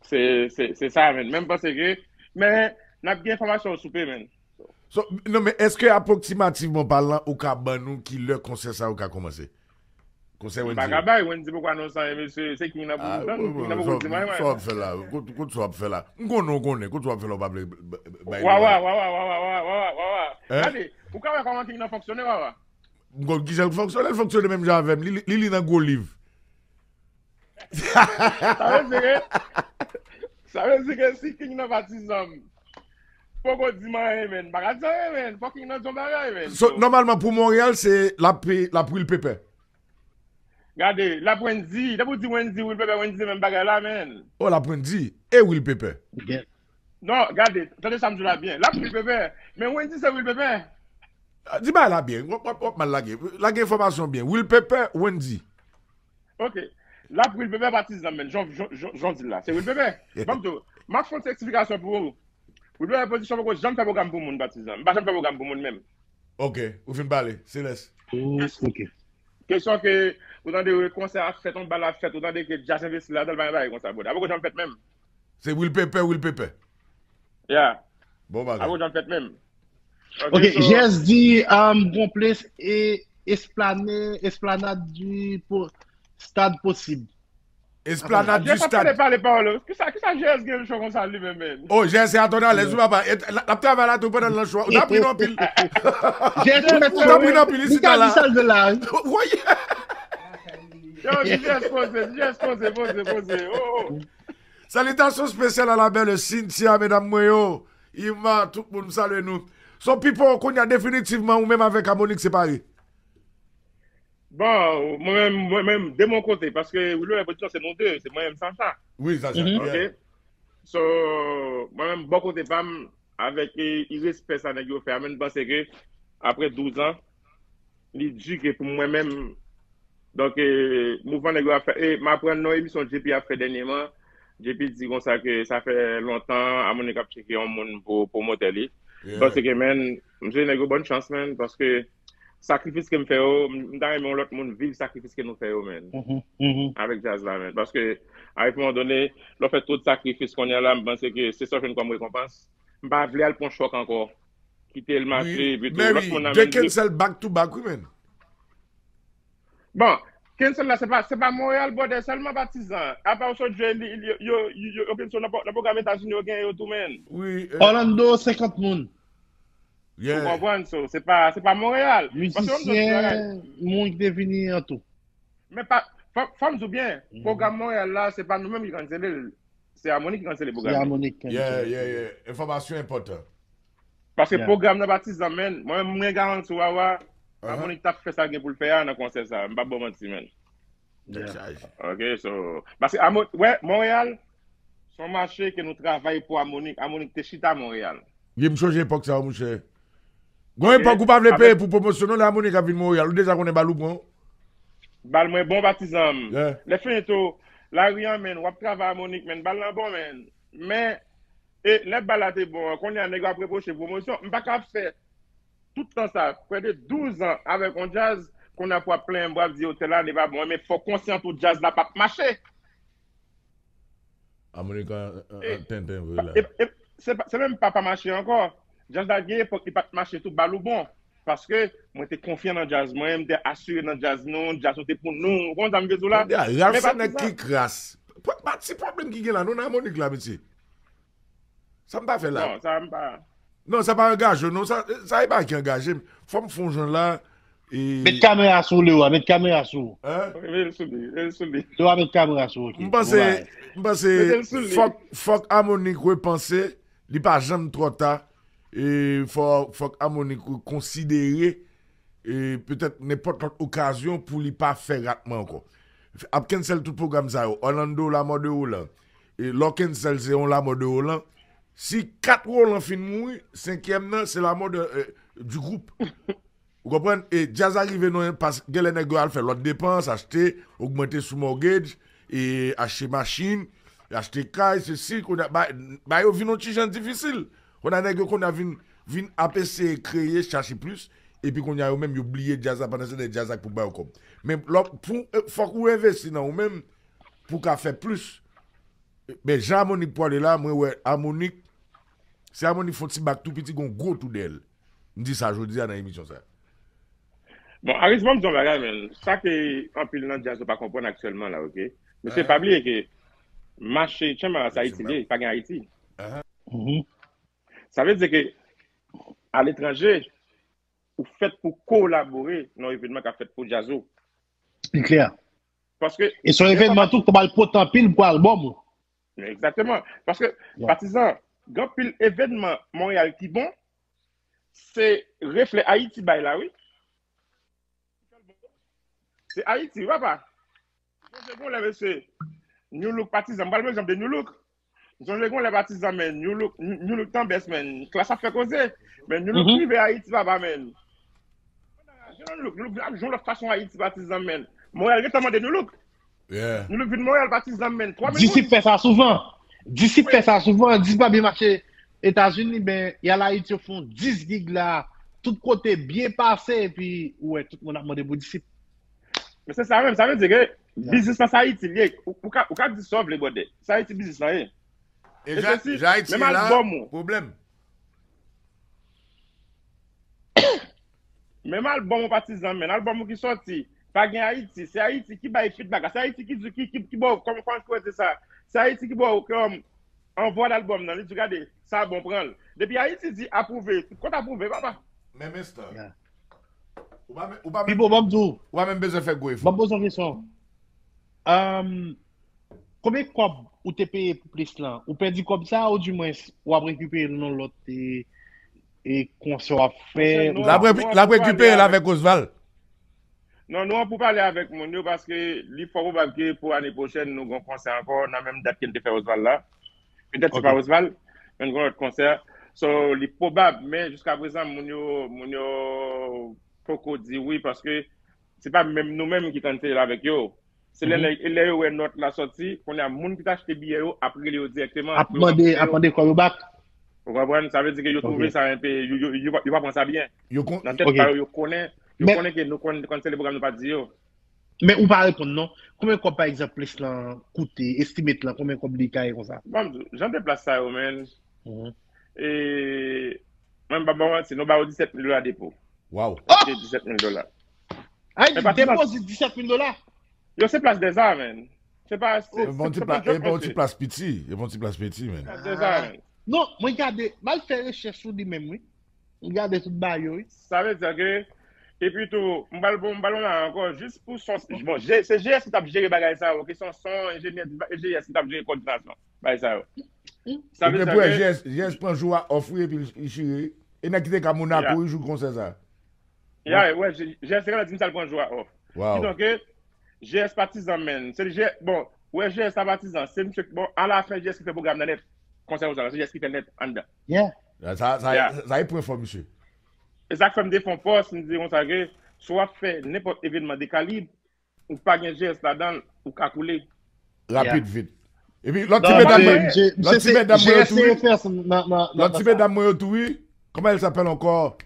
se, se, se sa, men. Men m panse ke, men, n ap gen enfòmasyon sou pe, men. So, non, men èske apwoksimativman palan, ou ka ban nou ki lè konsè sa yo ka kòmanse? Konsè M pa Wendy. Ka bay, Wendy poko anonse anyen, mesye. Se King nan pou Ah, nou tann, King nan bon, poko bon, di mwen, sa w ap fè la? Kot, kot sa w ap fè la? M konnen w konnen. Kot sa w ap fè la, w pa vle bay Wa, nou wa, la? Wa, wa, wa, wa, wa, wa, wa, wa. Hein? Gade, ou ka wè kòman King nan fonksyone, wa, wa. M konn kijan l fonksyone, l fonksyone menm jan avè m. Li, li, li nan gwo liv. Sa vle di ke, sa vle di ke si King nan patizan m, poko di m anyen, men. M pa ka di anyen, men. Fò King nan di yon bagay, men. So, nòmalman, pou Montréal, se l ap, l ap Will Pepper. Gade, l ap Wendy. Depi w di Wendy, Will Pepper, Wendy se menm bagay la, men. Oh, l ap Wendy. E Will Pepper. Non, gade, tande sa m di w la byen. L ap Will Pepper. Men Wendy se Will Pepper. Ah, di bagay la byen. W ap, w ap, w ap mal lage. Lage enfòmasyon byen. Will Pepper, Wendy. Ok. L ap Will Pepper patizan, men. Jan, jan, jan, jan w di l la. Se Will Pepper. Ban m di w, m ap fè yon ti eksplikasyon pou ou. Will Pepper pozisyon poko janm fè pwogram pou moun patizan. M pa janm fè pwogram pou moun menm. Ok. Ou fin pale. Celeste. Oh, ok. Kesyon ke, ou tande konsè ap fèt, yon bal ap fèt, ou tande ke djaz envesti ladan l, pa gen bagay konsa, brother. Poko janm fèt menm. Se Will Pepper, Will Pepper. Yeah. Bon bagay. Poko janm fèt menm. Ok, G S di, um, gon plas e esplane, esplanad di po, stad posib. Esplanad du Jès ap pale stade. Pale pawòl. Kisa, kisa G S gen cho konsa li menm, men? Oh, G S se atò alèz, wi, papa. E, l, l ap travay la tou pandan l nan cho. Ou t ap ri nan pil. G S mèt Ou t ap ri nan pil isi la. Sa l vle la. Woy. Yo, G S poze, G S poze, poze, poze. Oh, oh. Salutations spéciales à la belle Cynthia, medam mwen yo. Ima, tout moun, m salye nou. So, Pipo, kounye a definitivman, ou menm avèk Amonik separe. Bon, mwen menm, mwen menm, de mon kote, paske Wilbert Repetition se nou de, se mwen menm Sacha. Wi, Sacha. Mhm. Ok? So, mwen menm, bò kote pa m, avèk e, e respè sa nèg yo fè a, men m panse ke, apre douz an, li di ke pou mwen menm, donk, e, mouvman nèg yo ap fè, e, m aprann nan emisyon J P ap fè dènyèman, J P di konsa ke sa fè lontan, Amonik ap tcheke yon moun pou pwomotè li. M panse ke, men, m swete nèg yo bòn chans, men, paske sakrifis ke m fè yo, m, m ta renmen yon lòt moun viv sakrifis ke nou fè yo, men. Mhm, mhm. Avèk djaz la, men. Paske, a yon moman done, lè w fè tout sakrifis kounye a la, m panse ke se sa w jwenn kòm rekonpans. M pa vle al pran chòk ankò. Kite l mache, epi tou, lòt moun nan They menm di. Cancel back to back, wi, men. Bon, Cancel la, se pa, se pa Montréal, brother, sèlman patizan. Apa w sot jwe, li, li, yo, yo, yo, yo Cancel nan, nan pwogram Etazini, yo gen yo tou, men. Wi. Orlando, senkant moun. Ou konprann, so, se pa, se pa Montréal. Paske yo m di yon ti bagay. Mizisyen, moun ki te vini an tou. Men pa, fò, fò m di w byen, pwogram Montréal la, se pa nou menm ki kansele l. Se Amonik ki kansele pwogram. Se Amonik ki Yeah, kansele. Yeah, yeah. Enfòmasyon enpòtan. Paske Yeah. Pwogram nan patizan, men, mwen, mwen garanti w, Wawa, Amonik t ap fè sa l gen pou l fè a nan konsè sa. M p ap ba w manti, men. Tèt chaje. Ok, so, paske Amo-, wè, Montréal, se yon mache ke nou travay pou Amonik. Amonik te chita Montréal. Wi, m sonje epòk sa, monchè. Gon epòk ou pa vle peye pou pwomosyon, non, lè Amonik ap vin Montréal, ou deja konnen bal ou pran. Bal mwen bon, patizan m. Lè fini tou, lari an, men, w ap travay Amonik, men, bal lan bon, men. Men, e, lè bal la te bon an, kounye a nèg yo ap repwoche pwomosyon. M pa ka fè tout tan sa, prè de douz an avèk yon djaz, kounye a pou ap plenyen m, pou ap di yo tèl ane pa bon, men fò konsyan tou djaz la p ap mache. Amonik an, an, an tenten vre la. E, e, se pa, se menm pa pa mache ankò. Djaz la gen epòk li pa t mache tou, bal ou bon. Paske mwen te konfyan nan djaz mwen, m te asire nan djaz nou, djaz nou te pou nou. Ou konn sa m vle di w la? Tande a, Ralph se nèg ki kras. Pa, pa ti pwoblèm ki gen la, non, nan Amonik la, mesye. Sa m pa fè la. Non, sa m pa. Non, sa pa angaje w, non. Sa, sa e pa ki angaje m. Fò m fè yon jan la. E... Met kamera sou Lewa, met kamera sou. Hein? Met l sou li, met l sou li. Lewa, met kamera sou, ok. M panse, m panse, fòk, fòk Amonik repanse, li pa janm twò ta. E fò, fòk Amonik konsidere, e petèt nenpòt lòt okazyon pou li pa fè ratman ankò. Ap cancel tout pwogram sa yo. Orlando, Lamò de Roland. E lè w cancel, se yon Lamò de Roland. Si kat Roland fin mouri, senkyèm nan, se Lamò de, euh, du groupe. Ou konprann? E djaz la rive nan yon pas, genlè nèg yo al fè lòt depans, achte, ogmante sou mortgage, e achte machin, Yo achte kay, sesi, kounye a, ba, ba yo vin yon ti jan difisil. Kounye a nèg yo kounye a vin, vin ap eseye kreye, chache plis, epi kounye a yo menm yo bliye djaz la, pandan se tan djaz la k pou ba yo kòb. Men lò, pou, fòk ou envesti nan ou menm, pou ka fè plis. Men jan Amonik pwale la, mwen wè Amonik, si Amonik fè yon ti bak tou piti, gon gwo tou dèyè l. M di sa jodi a nan emisyon sa. Bon, Aris, ban m di yon bagay, men. Sa ke anpil nan djaz yo pa konprann aktyèlman la, oke? Mesye, pa bliye ke mache Tchèmara se Ayiti li ye, pa gen Ayiti. Sa vle di ke aletranje, ou fèt pou kolabore nan yon evènman k ap fèt pou djaz ou. Li klè. Paske E se yon evènman tou ki pral pote anpil pou albòm ou. Egzakteman. Paske, patizan, gen anpil evènman Monreyal ki bon, se reflè Ayiti bay la, wi. Se Ayiti, wi, papa. Sonje gon lè, mesye, New Look patizan, m pral pran egzanp de New Look. Sonje gon lè patizan, men, New Look, New Look tan bèst, men, Klass ap fè koze. Men New Look rive Ayiti, papa, men. New Look, New Look ap jwe yon lòt fason Ayiti, patizan, men. Monreyal gentan mande New Look. New Look vin Monreyal, patizan, men. Twa mil moun. Disip fè sa souvan. Disip fè sa souvan. Disip pa byen mache Etazini, ben, y al Ayiti, yo fè yon dis gig la. Tout kote byen pase, epi ou wè tout moun ap mande pou Disip. Men se sa menm, sa vle di ke biznis lan se Ayiti li ye. Ou, ou ka, ou ka di sa w vle, brother. Se Ayiti biznis lan ye. E jan, jan Ayiti ye la, pwoblèm. Menm albòm ou patizan, men albòm ou ki sòti, pa gen Ayiti. Se Ayiti ki bay feedback la. Se Ayiti ki di, ki, ki, ki ba w, kòman, kòman pou di sa? Se Ayiti ki ba w, kòm, anvwa albòm nan, li di, gade, sa bon, pran l. Depi Ayiti di apwouve, tout kont apwouve, papa. Menm enstan. Ou pa menm, ou pa menm, Pipo, ban m di w. Ou pa menm bezwen fè gwo efò. Ban m poze w yon kesyon. Ahn, konbyen kòb ou te peye pou plis lan? Ou pèdi kòb sa a, oudimwens, w ap rekipere l nan lòt e, e konsè w ap fè? L ap repi-, l ap rekipere l avèk Osval. Non, nou an pou pale avèk moun yo, paske li fò pwobab ke pou ane pwochèn, nou gen yon konsè ankò nan menm dat ke n te fè Osval la. Petèt se pa Osval, men n gen yon lòt konsè. So, li pwobab, men jiskaprezan, moun yo, moun yo poko di wi, paske se pa menm nou menm ki konn fè l avèk yo. Se lè, lè, lè yo wè nòt la sòti, kounye a moun ki t achte biyè yo ap rele yo dirèkteman. Ap mande, ap mande kòb yo back. Ou konprann? Sa vle di ke yo twouve sa enpe, yo, yo, yo, yo pa pran sa byen. Nan tèt pa yo, yo konnen, yo konnen ke nou konn, konn sele pwogram nou pa di yo. Men ou pa reponn non. Konbyen kòb pa egzanp plis lan koute, estimate lan, konbyen kòb li ka ye konsa? Ban m di w, jan de plas sa yo, men. E, mwen m pa ba w manti, nou ba yo disèt mil dola depo. Waw. Achte disèt mil dola. Ay, depozit disèt mil dola. Yo, se plas dèza, men. Se pa, se, se, se pa yon djòk, mesye. Plas piti, e bon ti plas piti, men. Plas dèza, men. Non, mwen gade, m al fè rechèch sou li menm, wi. M gade tout bagay yo, wi. Sa vle di ke, epi tou, m pral bon, m pral bon la ankò, jis pou son, bon, G-, se G S ki t ap jere bagay sa yo, kesyon son, enjenyè, G S ki t ap jere kòdinasyon, bagay sa yo. Sa vle di ke G S, G S pran jou a off, wi, epi li chire. E nèg ki te ka Monaco, wi, jou konsè sa. Ya, wè, G S te gentan di m sa l pran jou a off. Kidonk, G S patizan, men. Se G S, bon, wè G S la patizan, se misye, bon, alafen G S ki fè pwogram nan nèt. Konsè Osval la, se G S ki fè l nèt anndan. Yeah. Sa, sa, sa e pwen fò misye. E sa k fè m te fè yon pòs, m di konsa ke si w ap fè nenpòt evènman de kalib, ou pa gen G S ladan l, ou ka koule. Rapid, vit. Epi lòt ti medam mwen, lòt ti medam mwen yo tou wi. Lòt ti medam mwen yo tou wi. Comment elle s'appelle encore?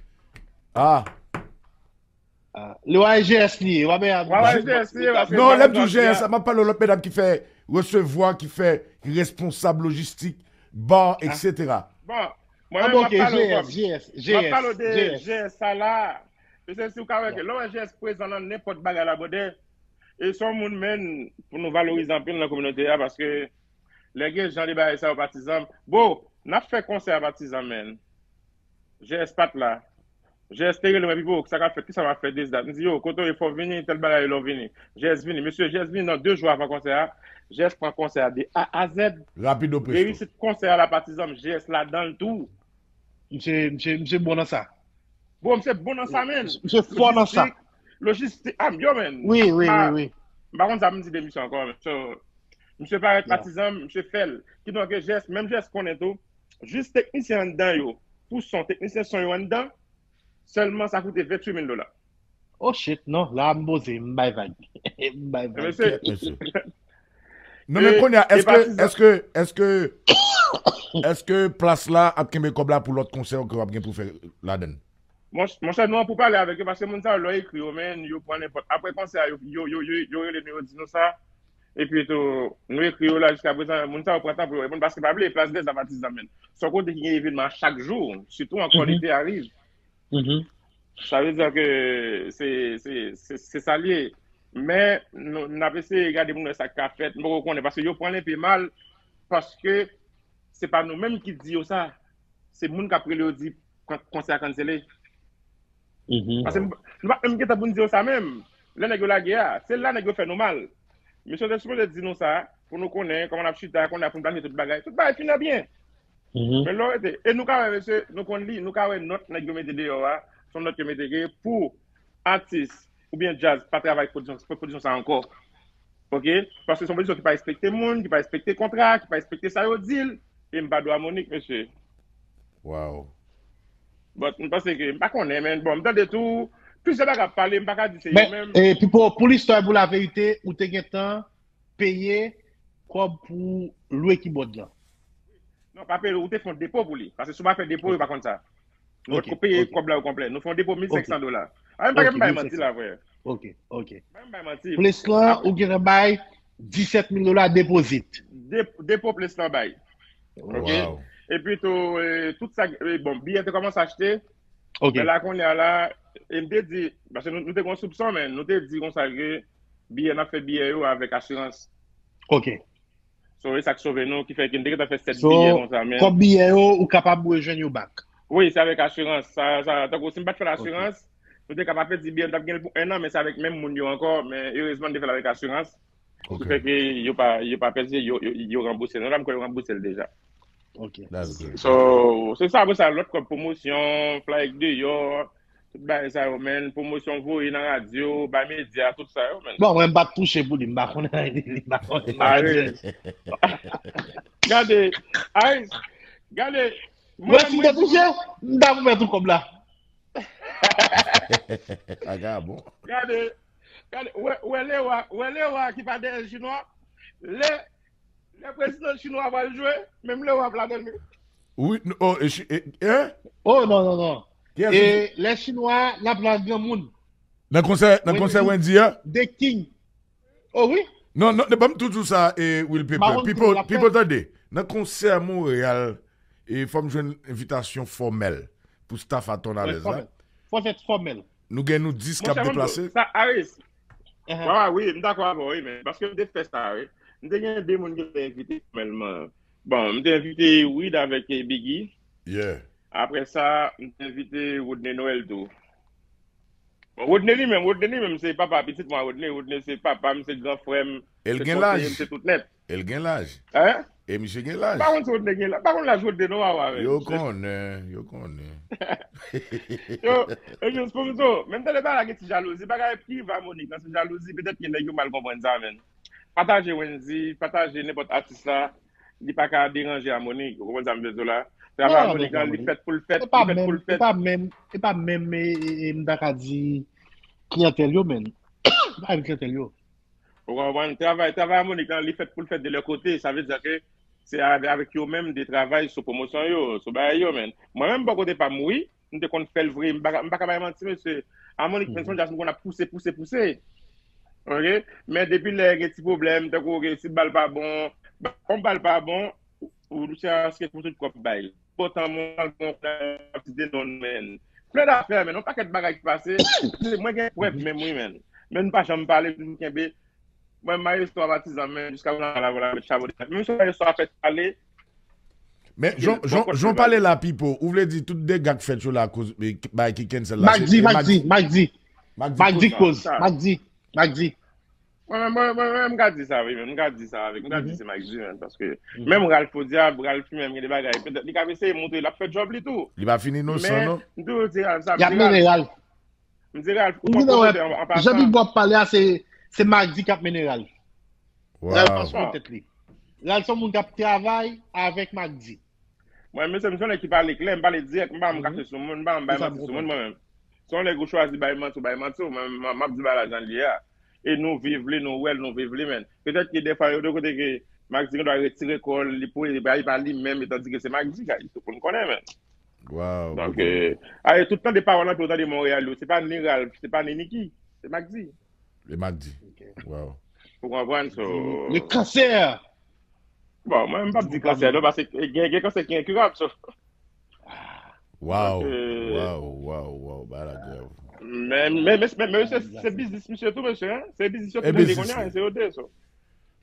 Ah. Li wè G S li ye, w ap wè. Wè G S li ye. Non, lè m di w G S, m ap pale lòt medam ki fè resevwa, ki fè, ki responsab lojistik, bar, etsetera. Bon, mwen menm m ap pale w kòm, m ap pale w de G S sa la. Mesye, si w ka wè ke lè w wè G S prezan nan nenpòt bagay la, brother, e se yon moun, men, pou nou valorize anpil nan kominote a, paske lè gen jan de bagay sa yo, patizan, bro, n ap fè konsè a, patizan, men. G S pa t la. G S te rele mwen, Pipo, sa k ap fèt, kisa w ap fè de dat? M di, yo, kote w ye, fò w vini, tèl bagay, lè w vini. G S vini. Mesye, G S vini nan de jou avan konsè a. G S pran konsè a de A a Z. Rapido presto. Reyisit konsè a la, patizan m, G S ladan l tou. Misye, misye, misye bon nan sa. Bon, misye bon nan sa, men. Misye fò nan sa. Lojistik, lojistik, ah, yo, men. Wi, wi, wi, wi. M pa konn sa pou m di de misye ankò, men. So, misye parèt patizan m, misye fè l. Kidonk, G S, menm G S konnen tou, jis teknisyen anndan yo, pou son, teknisyen son yo anndan, sèlman sa koute venntuit mil dola. Oh shit, non, la m poze, m bay vag. M bay vag. Mesye, Non, men kounye a, èske, èske, èske, èske plas la ap kenbe kòb la pou lòt konsè ke w ap gen pou fè ladann? Monchè, nou an pou pale avèk yo, paske moun sa yo, lè yo ekri yo, men, yo pran nenpòt. Apre konsè a, yo, yo, yo, yo, yo rele nou, yo di nou sa. Epi tou, nou ekri yo la jiska prezan, moun sa yo pran tan pou yo reponn, paske pa bliye, Plas dèzam Atizan, men. Se yon kote ki gen evènman chak jou, sitou ankò lete arive. Sa vle di ke se, se, se, se sa l ye. Men, nou, n ap eseye gade pou n wè sa k ka fèt. M poko konnen, paske yo pran l enpe mal, paske se pa nou menm ki di yo sa. Se moun k ap rele yo di kon-, konsè a kansele. Paske nou, nou pa menm gentan pou n di yo sa menm. Lè nèg yo lage a, se la nèg yo fè nou mal. Mesye te sipoze di nou sa, pou nou konnen kòman n ap chita, konnen pou n planifye tout bagay. Tout bagay fini byen. Men lè w rete, e nou ka wè, mesye, nou konn li, nou ka wè nòt nèg yo mete deyò a, se yon nòt yo mete ke pou atis oubyen djaz pa travay pwodisyon, pwodisyon sa ankò. Oke? Paske se yon pwodisyon ki pa respekte moun, ki pa respekte kontra, ki pa respekte sa yo di l, e m pa dwe a Monique, mesye. Wow. But, m panse ke, m pa konnen, men, bon, m tande tou, plizyè bagay ap pale, m pa ka di se yo menm. Men, e, pou, pou listwa, pou laverite, ou te gentan peye kòb pou lwe kibòd lan. Non, pa peye, ou te fè yon depo pou li. Paske si w pa fè depo, yo pa konn sa. Nou potko peye kòb la okonplè. Nou fè yon depo mil senk san dola. A, m pa gen bay manti la, frè. Ok, ok. M pa gen bay manti. Plas lan, ou gentan bay disèt mil dola depozit. De-, depo plas lan bay. Ok? Epi tou, e, tout sa, e, bon, biyè te kòmanse achte. Ok. Men la, kounye a la, e m te di, paske nou, nou te gen yon soupson, men nou te di konsa ke biyè, n ap fè biyè yo avèk asirans. Ok. So, e sa k sove nou, ki fè ke n te gentan fè sèt biyè konsa, men. Kòb biyè yo, ou kapab rejwenn yo back. Wi, se avèk asirans. Sa, sa, tankou si m pa t fè l asirans, nou te ka pa pèdi biyè, n t ap gen l pou en an, men se avèk menm moun yo ankò, men erezman, n te fè l avèk asirans. Ki fè ke yo pa, yo pa pèdi, yo, yo, yo ranbouse. Non, la, m kwè yo ranbouse l deja. Ok. So, se sa, apre sa, lòt kòb pwomosyon, fly deyò, tout bagay sa yo, men, pwomosyon voye nan radyo, bay medya, tout sa yo, men. Bon, mwen, m pa t touche pou li, m pa konnen anyen de li, m pa konnen anyen de li. Gade, Ice, gade, mwen, si m te touche, m ta pou mèt ou kòb la. Aga bon. Gade, gade, wè, wè Lewa, wè Lewa ki pa dèyè Chinwa. Lè, lè prezidan Chinwa pral jwe, menm Lewa ap ladan l. Wi, n-, oh, e, chi-, e, hein? Oh, non, non, non. E lè Chinwa, l ap la granmoun. Nan konsè, nan konsè Wendy a? The King. Oh, wi. Non, non, ban m tou di w sa, e, Will Pepper. People, people, tande. Nan konsè Monreyal, e, fò m jwenn envitasyon fòmèl pou staff a Tonalèz la. Fò fèt fòmèl. Nou gen nou dis k ap deplase. Sa, Aris. Wa, wi, m dakò avè w, wi, men. Paske m te fè sa, wi. M te gen de moun ki te envite fòmèlman. Bon, m te envite Wid avèk, e, Biggie. Yeah. Apre sa, m te envite Rodney Noël tou. Bon, Rodney li menm, Rodney li menm, se papa pitit mwen, Rodney, Rodney se papa m, se gran frè m, se konseye m, se tout nèt. El gen laj. Hein? E misye gen laj. M pa konn si Rodney gen laj. M pa konn laj Rodney non, papa, men. Yo konnen, yo konnen. Yo, e jis pou m di w, menm tande bagay gen ti jalouzi, bagay ki rive a Monique, nan se jalouzi, petèt ke nèg yo mal konprann sa, men. Pataje Wendy, pataje nenpòt atis la, li pa ka deranje a Monique, ou konprann sa m vle di w la? Travay a Monique lan, li fèt pou l fèt, li fèt pou l fèt. E pa menm, e pa menm, e, e, e, m ta ka di, kliyantèl yo, men. E pa menm kliyantèl yo. Ou konprann? Travay, travay a Monique lan, li fèt pou l fèt de lè kote. Sa vle di ke se avè-, avèk yo menm de travay sou pwomosyon yo, sou bagay yo, men. Mwen menm, bò kote pa m, wi, m te konn fè l vre. M pa ka, m pa ka bay manti, mesye. A Monique, men se yon djaz m konn ap pouse, pouse, pouse. Oke? Men depi lè gen ti pwoblèm, tankou, oke, si bal pa bon, ba-, yon bal pa bon, ou, ou, se aske pou tout kòb bay. Potan mwen al gon ti de non men. Plen afè, men yon pakèt bagay ki pase. Mwen gen prèv menm wi men. Men nou pa janm pale, nou kenbe. Mwen Maestro a patizan men jiska kounye a la, la met chavo de. Menm si Maestro a fè pale. Men jan, jan, jan pale la, Pipo, ou vle di tout dega k fèt yo la akoz, e, bagay ki cancel la, se, Magdi, e, Magdi, Magdi. Magdi koz, Magdi, Magdi. Mwen, mwen, mwen, mwen, m ka di sa, wi, men m ka di sa avèk, m ka di se Magdi, men, paske menm Ralph Audiab, Ralph menm, gen de bagay, petèt, li ka eseye montre l ap fè djòb li tou. Li pa fin inosan, non? Men, m toujou di Ralph sa, m di Ralph. M di Ralph, ou poko kote an, an pasan. Jan Pipo ap pale a, se, se Magdi k ap mennen Ralph. Ralph pa sou tèt li. Ralph se yon moun k ap travay avèk Magdi. Mwen, mesye, m se yon nèg ki pale klè, m pale dirèk, m pa janm kache sou moun, m pa janm bay manti sou moun, mwen menm. Se yon nèg ou chwazi bay manti, ou bay manti, ou, mwen, mwen, m ap di bagay la jan l ye a. e nou viv li, nou wè l, nou viv li, men. Petèt ke defwa, yo de kote ke Max di gen dwa retire kò l, li pou li pa, li pa li menm, etandiske se Max di, guys, tout moun konnen, men. Wow. Donk, euh, aye, tout tan de pawòl anpil, ou tande Montréal, yo, se pa ni Ralph, se pa ni Niki, se Max di. E Max di. Wow. Ou konprann, so. Le cancer. Bon, mwen, m p ap di kansè, non, paske gen, gen kansè ki enkirab, so. Wow, Donk, euh, wow, wow, wow, bagay la grav. Men, men, men, men, men se, se biznis misye tou, mesye, hein? Se biznis yo E tou, biznis konnen, li. Se yo de, so.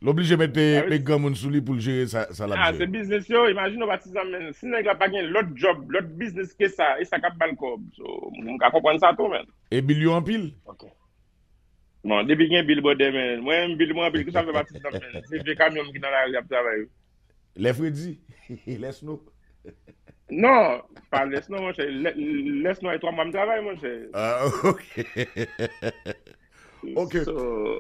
L oblije mete Ah, wi. Met granmoun sou li pou l jere sa, sa l ap Ah, se jere. Biznis yo, imajine w patizan, men si nèg la pa gen lòt djòb, lòt biznis ke sa, e sa k ap ba l kòb. So, m ka konprann sa tou, men. E bil yo anpil? Ok. Bon, depi gen bil, brother, men. Mwen, bil mwen anpil, ki sa m fè patizan, men. Se vye kamyon m ki nan lari ap travay. Lè fredi? Lè snow? Non, pa lès non, monchè. Lè, lès non, e twa mwa m travay, monchè. Ah, ok. Ok. So,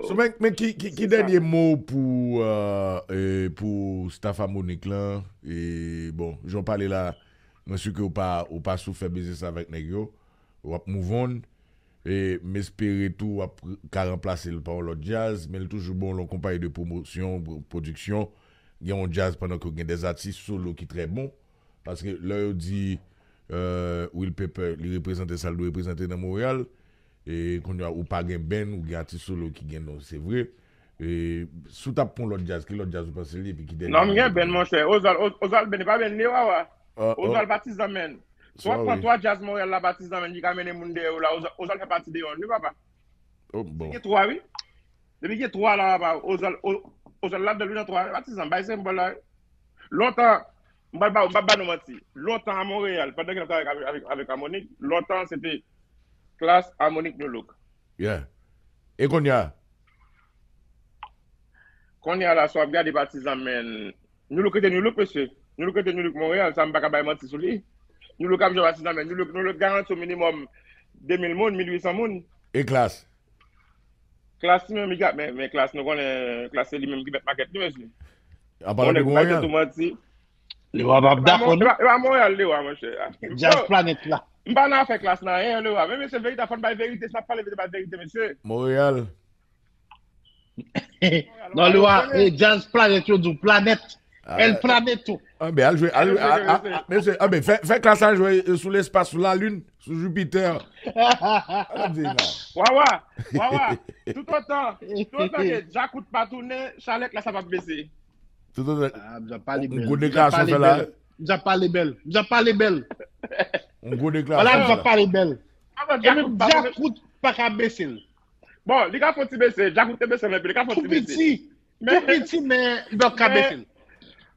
So, men, men ki, ki, ki se sa. Dènye mo pou, euh, eh, pou staff Harmonik lan? E, bon, jan w pale la, mwen si ke ou pa, ou pa sou fè biznis avèk nèg yo. W ap move on. E m espere tou w ap ka ranplase l pa yon lòt djaz, men l toujou bon lè yon konpayi de pwomosyon, pwodiksyon, gen yon djaz pandan ke w gen de atis solo ki trè bon. Paske lè yo di euh, Will Pepper, li reprezante sa l dwe reprezante nan Montréal, e kounye a ou pa gen band, ou gen atis solo ki gen non, se vre. E si w t ap pran lòt djaz, ki lòt djaz ou panse li, epi ki dènye Non, m gen mo? Band, monchè. Ozal, O- Ozal Band, e pa Band, li, wawa. Ah, oh, Ozal patizan, men. Twa Sorry. pran twa djaz Montréal la, patizan, men, ki ka mennen moun dèyè yo la. Ozal, Ozal fè pati de yon, wi, papa. Oh, bon. Gen twa, wi. Depi gen twa la, papa, Ozal, O- Ozal ladan, li nan twa, patizan, bay senbòl la. Lontan, m pa ba, m pa ba nou manti. Lontan a Montréal, pandan ke n ap travay avèk, avèk, avèk Harmonik, lontan, se te Klass, Harmonik, New Look. Yeah. E kounye a? Kounye a la, si w ap gade patizan, men, New Look rete New Look, mesye. New Look rete New Look Montréal, sa m pa ka bay manti sou li. New Look ap jwe patizan, men, New Look, New Look garanti w minimòm de mil moun, mil uit san moun. E Klass? Klass li menm, li ga-, men, men Klass, nou konnen Klass se li menm ki mèt makèt li, mesye. An palan de Konnen, bay Montréal? Tout manti. Lewa p ap E pa dakò, Mon- e non? pa- e pa Montréal, Lewa, monchè. Jazz Yo, Planet la. M pa nan afè Klass nan anyen, Lewa. Men, mesye, verite, fò n bay verite, si n ap pale verite, bay verite, mesye. Montréal. Non, Lewa, eh, Jazz Planet, yo di w, Planet. Ah, El Planeto. Ah, ben, al jwe, al, Al jwe, al, al, mesye. al, mesye, ah, ben, fè, fè Klass al jwe euh, sou lespas, sou lalin, sou Jupiter. Al di, non. Wawa, wawa. Tout otan, tout otan ke Djakout pa tounen, chalè Klass la p ap bese. Tout otan, Ah, m ap pale yon bèl. gwo M ap deklarasyon pale fè la. bèl. M ap pale bèl. M ap pale bèl. Yon gwo Wala, m deklarasyon fè ap la. pale bèl. Avan E menm Djakout pa tounen. Djakout pa ka bese l. Bon, li ka fè yon ti bese. Djakout te bese, men li ka fè yon Tou ti bese. piti. Men- Tou piti, men tou ka men- bese l.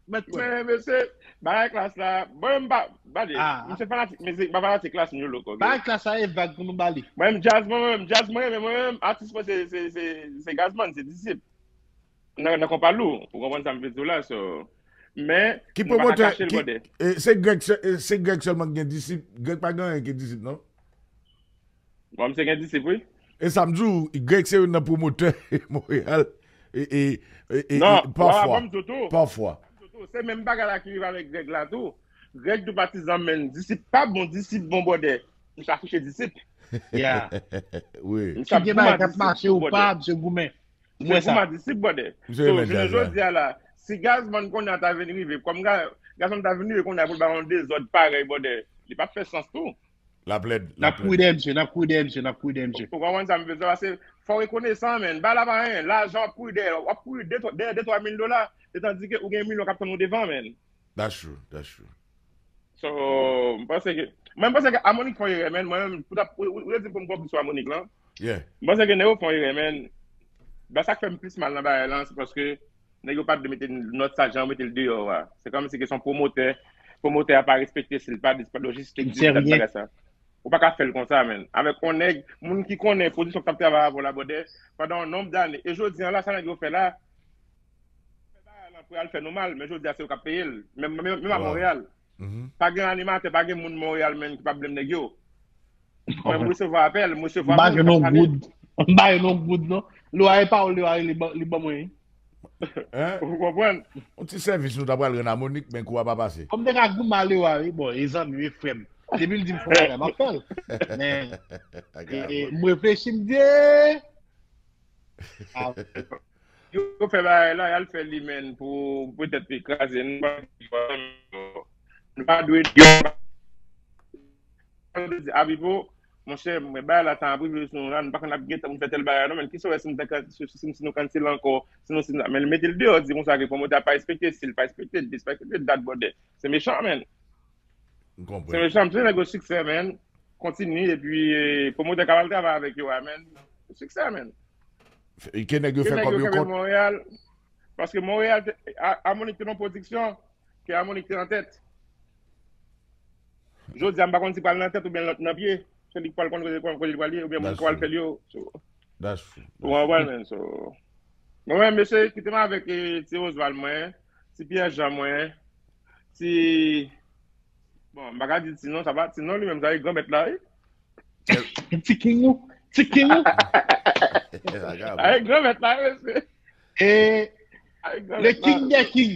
Mèt kwè. Men, mesye, bagay Klass la, mwen, m pa, gade, Ah. m se fanatik mizik, m pa fanatik Klass New Look, ok? Bagay Klass la e vag pou nou ba li. Mwen, m jazz, mwen, mwen, m jazz, mwen, men mwen, atis mwen, se, se, se, se Gazzman, se Disip. Nan, nan konpa lou, ou konprann sa m vle di w la, so. Men, Ki nou pa ka pwomotè, kache l, ki, brother. eh, se Greg, se, eh, se Greg sèlman ki gen Disip, Greg pa gen anyen ki Disip, non? Bon, misye gen Disip, wi. E sa m di w, Greg se youn nan pwomotè Montréal. E, e, e, e, Non, e, pafwa. Wawa, ban m di w tou. Pafwa. Se menm bagay la ki rive avèk Greg la tou. Greg tou patizan, men Disip pa bon, Disip bon, brother. Misye afiche Disip. Yeah. Wi. Misye Si gen goumen bagay k ap Disip, mache ou brother. pa, misye goumen. Ou Misye wè sa. Goumen Disip, brother. Misye So, renmen jounen jazz la. jodi a la, si Gazzman konnen an ta vin rive, kòm Ga-, Gazzman ta vin rive konnen pou l ba yon dezòd parèy, brother, li p ap fè sans tou. L ap lèd, l N ap ap lèd. kouri dèyè misye, n ap kouri dèyè misye, n ap kouri dèyè misye. Ou konprann sa m vle di? Paske fò w rekonesan, men. Bagay la pa anyen. Lajan w ap kouri dèyè, w ap kouri de, dèyè de twa mil dola, etandike ou gen milyon k ap tann ou devan, men. That's true, that's true. So, m panse ke, mwen, m panse ke Harmonik fè yon erè, men. Mwen menm, pou ta, ou, ou, ou di pou m konplis sou Harmonik lan. Yeah. M panse ke nèg yo fè yon erè, men. Ba, sa k fè m plis mal nan bagay lan, se paske nèg yo pa t dwe mete nòt sa jan yo mete l deyò a. Se kòmsi ke se yon pwomotè, pwomotè a pa respekte si l pa di, se pa lojistik, di Serye. bagay sa. Ou pa ka fè l konsa, men. Avèk yon nèg, moun ki konnen pwodiksyon k t ap travay avè w la, brother, pandan yon nonb dane. E jodi a la, sa nèg yo fè la, fè bagay lan pou al fè nou mal, men jodi a se yo k ap peye l. Menm, menm, menm a Wow. Montréal. Mhm. Pa gen animatè, pa gen moun Montréal menm ki pa blame nèg yo. Mwen, m resevwa apèl, m resevwa M pa moun jwenn k ap yon pale. Goud. M pa jwenn yon Goud, non. Lwa e pawòl, Lwa e li ban, li ban mwen. Hein? Ou konprann? Yon ti sèvis nou ta pral rann Harmonik, men kou a pa pase. Kòm te ka goumen Lwa, wi, bon, e zanmi, e frè m. Depi l di m fè yon bagay, m ap fè l. Men, e, e, Agreable. m reflechi, m di, eh, Ah, yo fè bagay la, y al fè li, menn, pou petèt li kraze. Nou pa, nou pa dwe di yo. Abibo, monchè, mwen bagay la tan ap rive sou nou la, nou pa konn ap gen tan pou fè tèl bagay non, menn, kisa w wè si nou ta kan-, si, si, si nou cancel ankò, si nou, si nou, men mete l deyò, di konsa ke pwomotè a pa respekte, si l pa respekte, disrespekte dat, brother. Se mechan, menn. Se mechan, se nèg yo siksè, menn. Kontinye, epi, eh, pwomotè k ap al travay avèk yo a, menn. Siksè, menn. Ke nèg yo fè kòb yo kont. Monreyal. Paske Monreyal, te, A-, Amonik te nan pwodiksyon, ke Amonik te nan tèt. Jodi a, m pa konn si pral nan tèt oubyen lòt nan pye. Se li k pral konn kote, kote, kote li pral ye, oubyen moun k pral fè l yo. So, ou konprann, menn, so. Mwen, menm, mesye, kite m avèk, eh, ti Oswald mwen, ti Pierre Jean mwen, ti Bon, m pa ka di ti non, sa pa ti non li menm, sa e granmèt la, wi. Ti King ou, ti King ou. Sa e granmèt la, wi, mesye. E le King des King,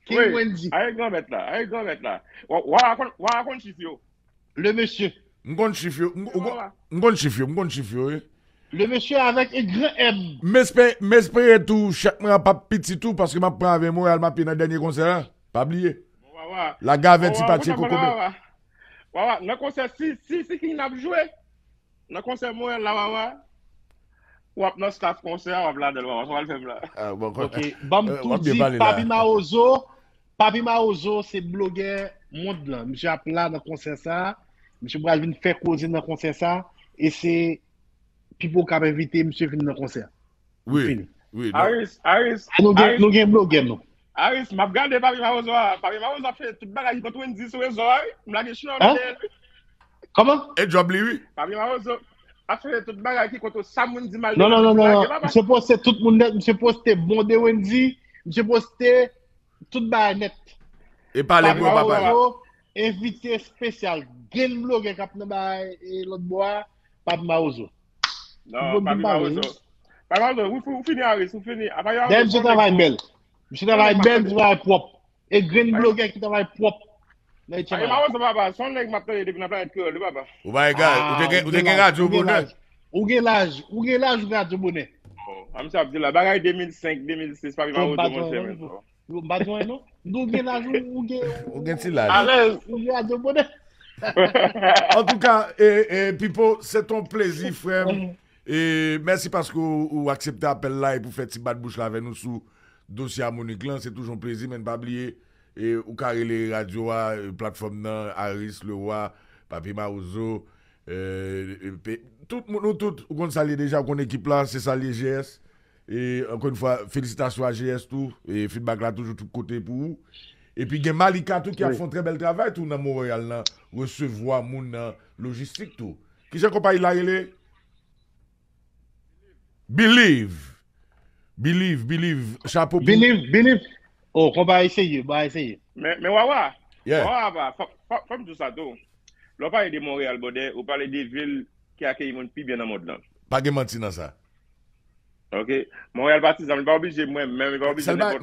King Wendy. Sa e granmèt la, sa e granmèt la. Wa, wa konn, wa konn chif yo. Le monsieur. M konn chif yo, m, ou konn, m konn chif yo, m konn chif yo, wi. Le monsieur avec un grand M. M espè, m espere tou, chèk mwen an p ap piti tou, paske m ap pran avè Montréal, m ap ye nan dènye konsè a. Pa bliye. Bon, Wawa. Lage avè ti Patye Kokobe. Wawa, nan konsè, si, si, si King ap jwe, nan konsè Montréal la, Wawa, w ap nan staff konsè a, w ap ladan l, Wawa, sa w al fè m la. Ah, bon, ok, ban m tou di, Papi Mawozo, Papi Mawozo se blogè mond lan. Misye ap la nan konsè sa. Misye pral vin fè koze nan konsè sa. E se Pipo k ap envite misye vin nan konsè. Wi, wi. Aris, Aris, nou gen, nou gen blogè nou. Aris, m ap gade Papi Mawozo a. Papi Mawozo ap fè tout bagay ki kont Wendy sou rezo a, wi. M lage chnò dèyè l, wi. Kòman? E djòb li, wi. Papi Mawozo ap fè tout bagay ki kont sa moun di mal de Wendy, m lage, papa. Misye poste tout moun nèt, misye poste bon de Wendy, misye poste tout bagay nèt. E pale pou yo, papa. Papi Mawozo, envite espesyal. Gen blogè k ap nan bagay, e, lòt bò a, Papi Mawozo. Non, Papi Mawozo. Papi Mawozo, ou, ou fini, Aris, ou fini. Dèyè misye travay bèl. Misye travay bèl, misye travay pwòp. E grenn blogè ki travay pwòp nan H M I. Papi Mawozo, papa, se yon nèg m ap tande depi nan Planèt Kreyòl, wi, papa. Ou pa egal, ou te gen, ou te gen radyo bonè. Ou gen laj, ou gen laj, ou gen radyo bonè. Bon, a misye ap di la, bagay de mil senk, de mil sis, Papi Mawozo, monchè, men. Yo, m pa di anyen non. Nou gen laj, ou, ou gen, ou gen ti laj. Alèz. Ou gen laj de bonè. Antouka, e, e, Pipo, se ton plezi, frè m. E mèsi paske ou, ou aksepte apèl la e pou fè ti bat bouch la avè nou sou dosye Amonik lan. Se toujou yon plezi, men pa bliye, e, ou ka rele radyo a, e, platfòm nan, Aris Leroy, Papi Mawozo, e, e, pe-, tout moun, nou tout, ou konn sa l ye deja, ou konn ekip la, se sa l ye, G S. E, ankò yon fwa, felisitasyon a G S tou. E, feedback la toujou tout kote pou ou. Epi gen Malika tou ki ap fè yon trè bèl travay tou nan Montréal nan, resevwa moun nan lojistik tou. Kijan konpayi la rele? Believe. Believe, Believe. Chapo pou Believe, Believe. Oh, konpayi serye, bagay serye. Men, men Wawa. Yeah. Wawa, pa, fò, fò, fò m di w sa tou. Lè w pale de Montréal, brother, ou pale de vil ki akeyi moun pi byen nan mond lan. Pa gen manti nan sa. Ok. Montréal patizan, li pa oblije mwen menm, li pa oblije nenpòt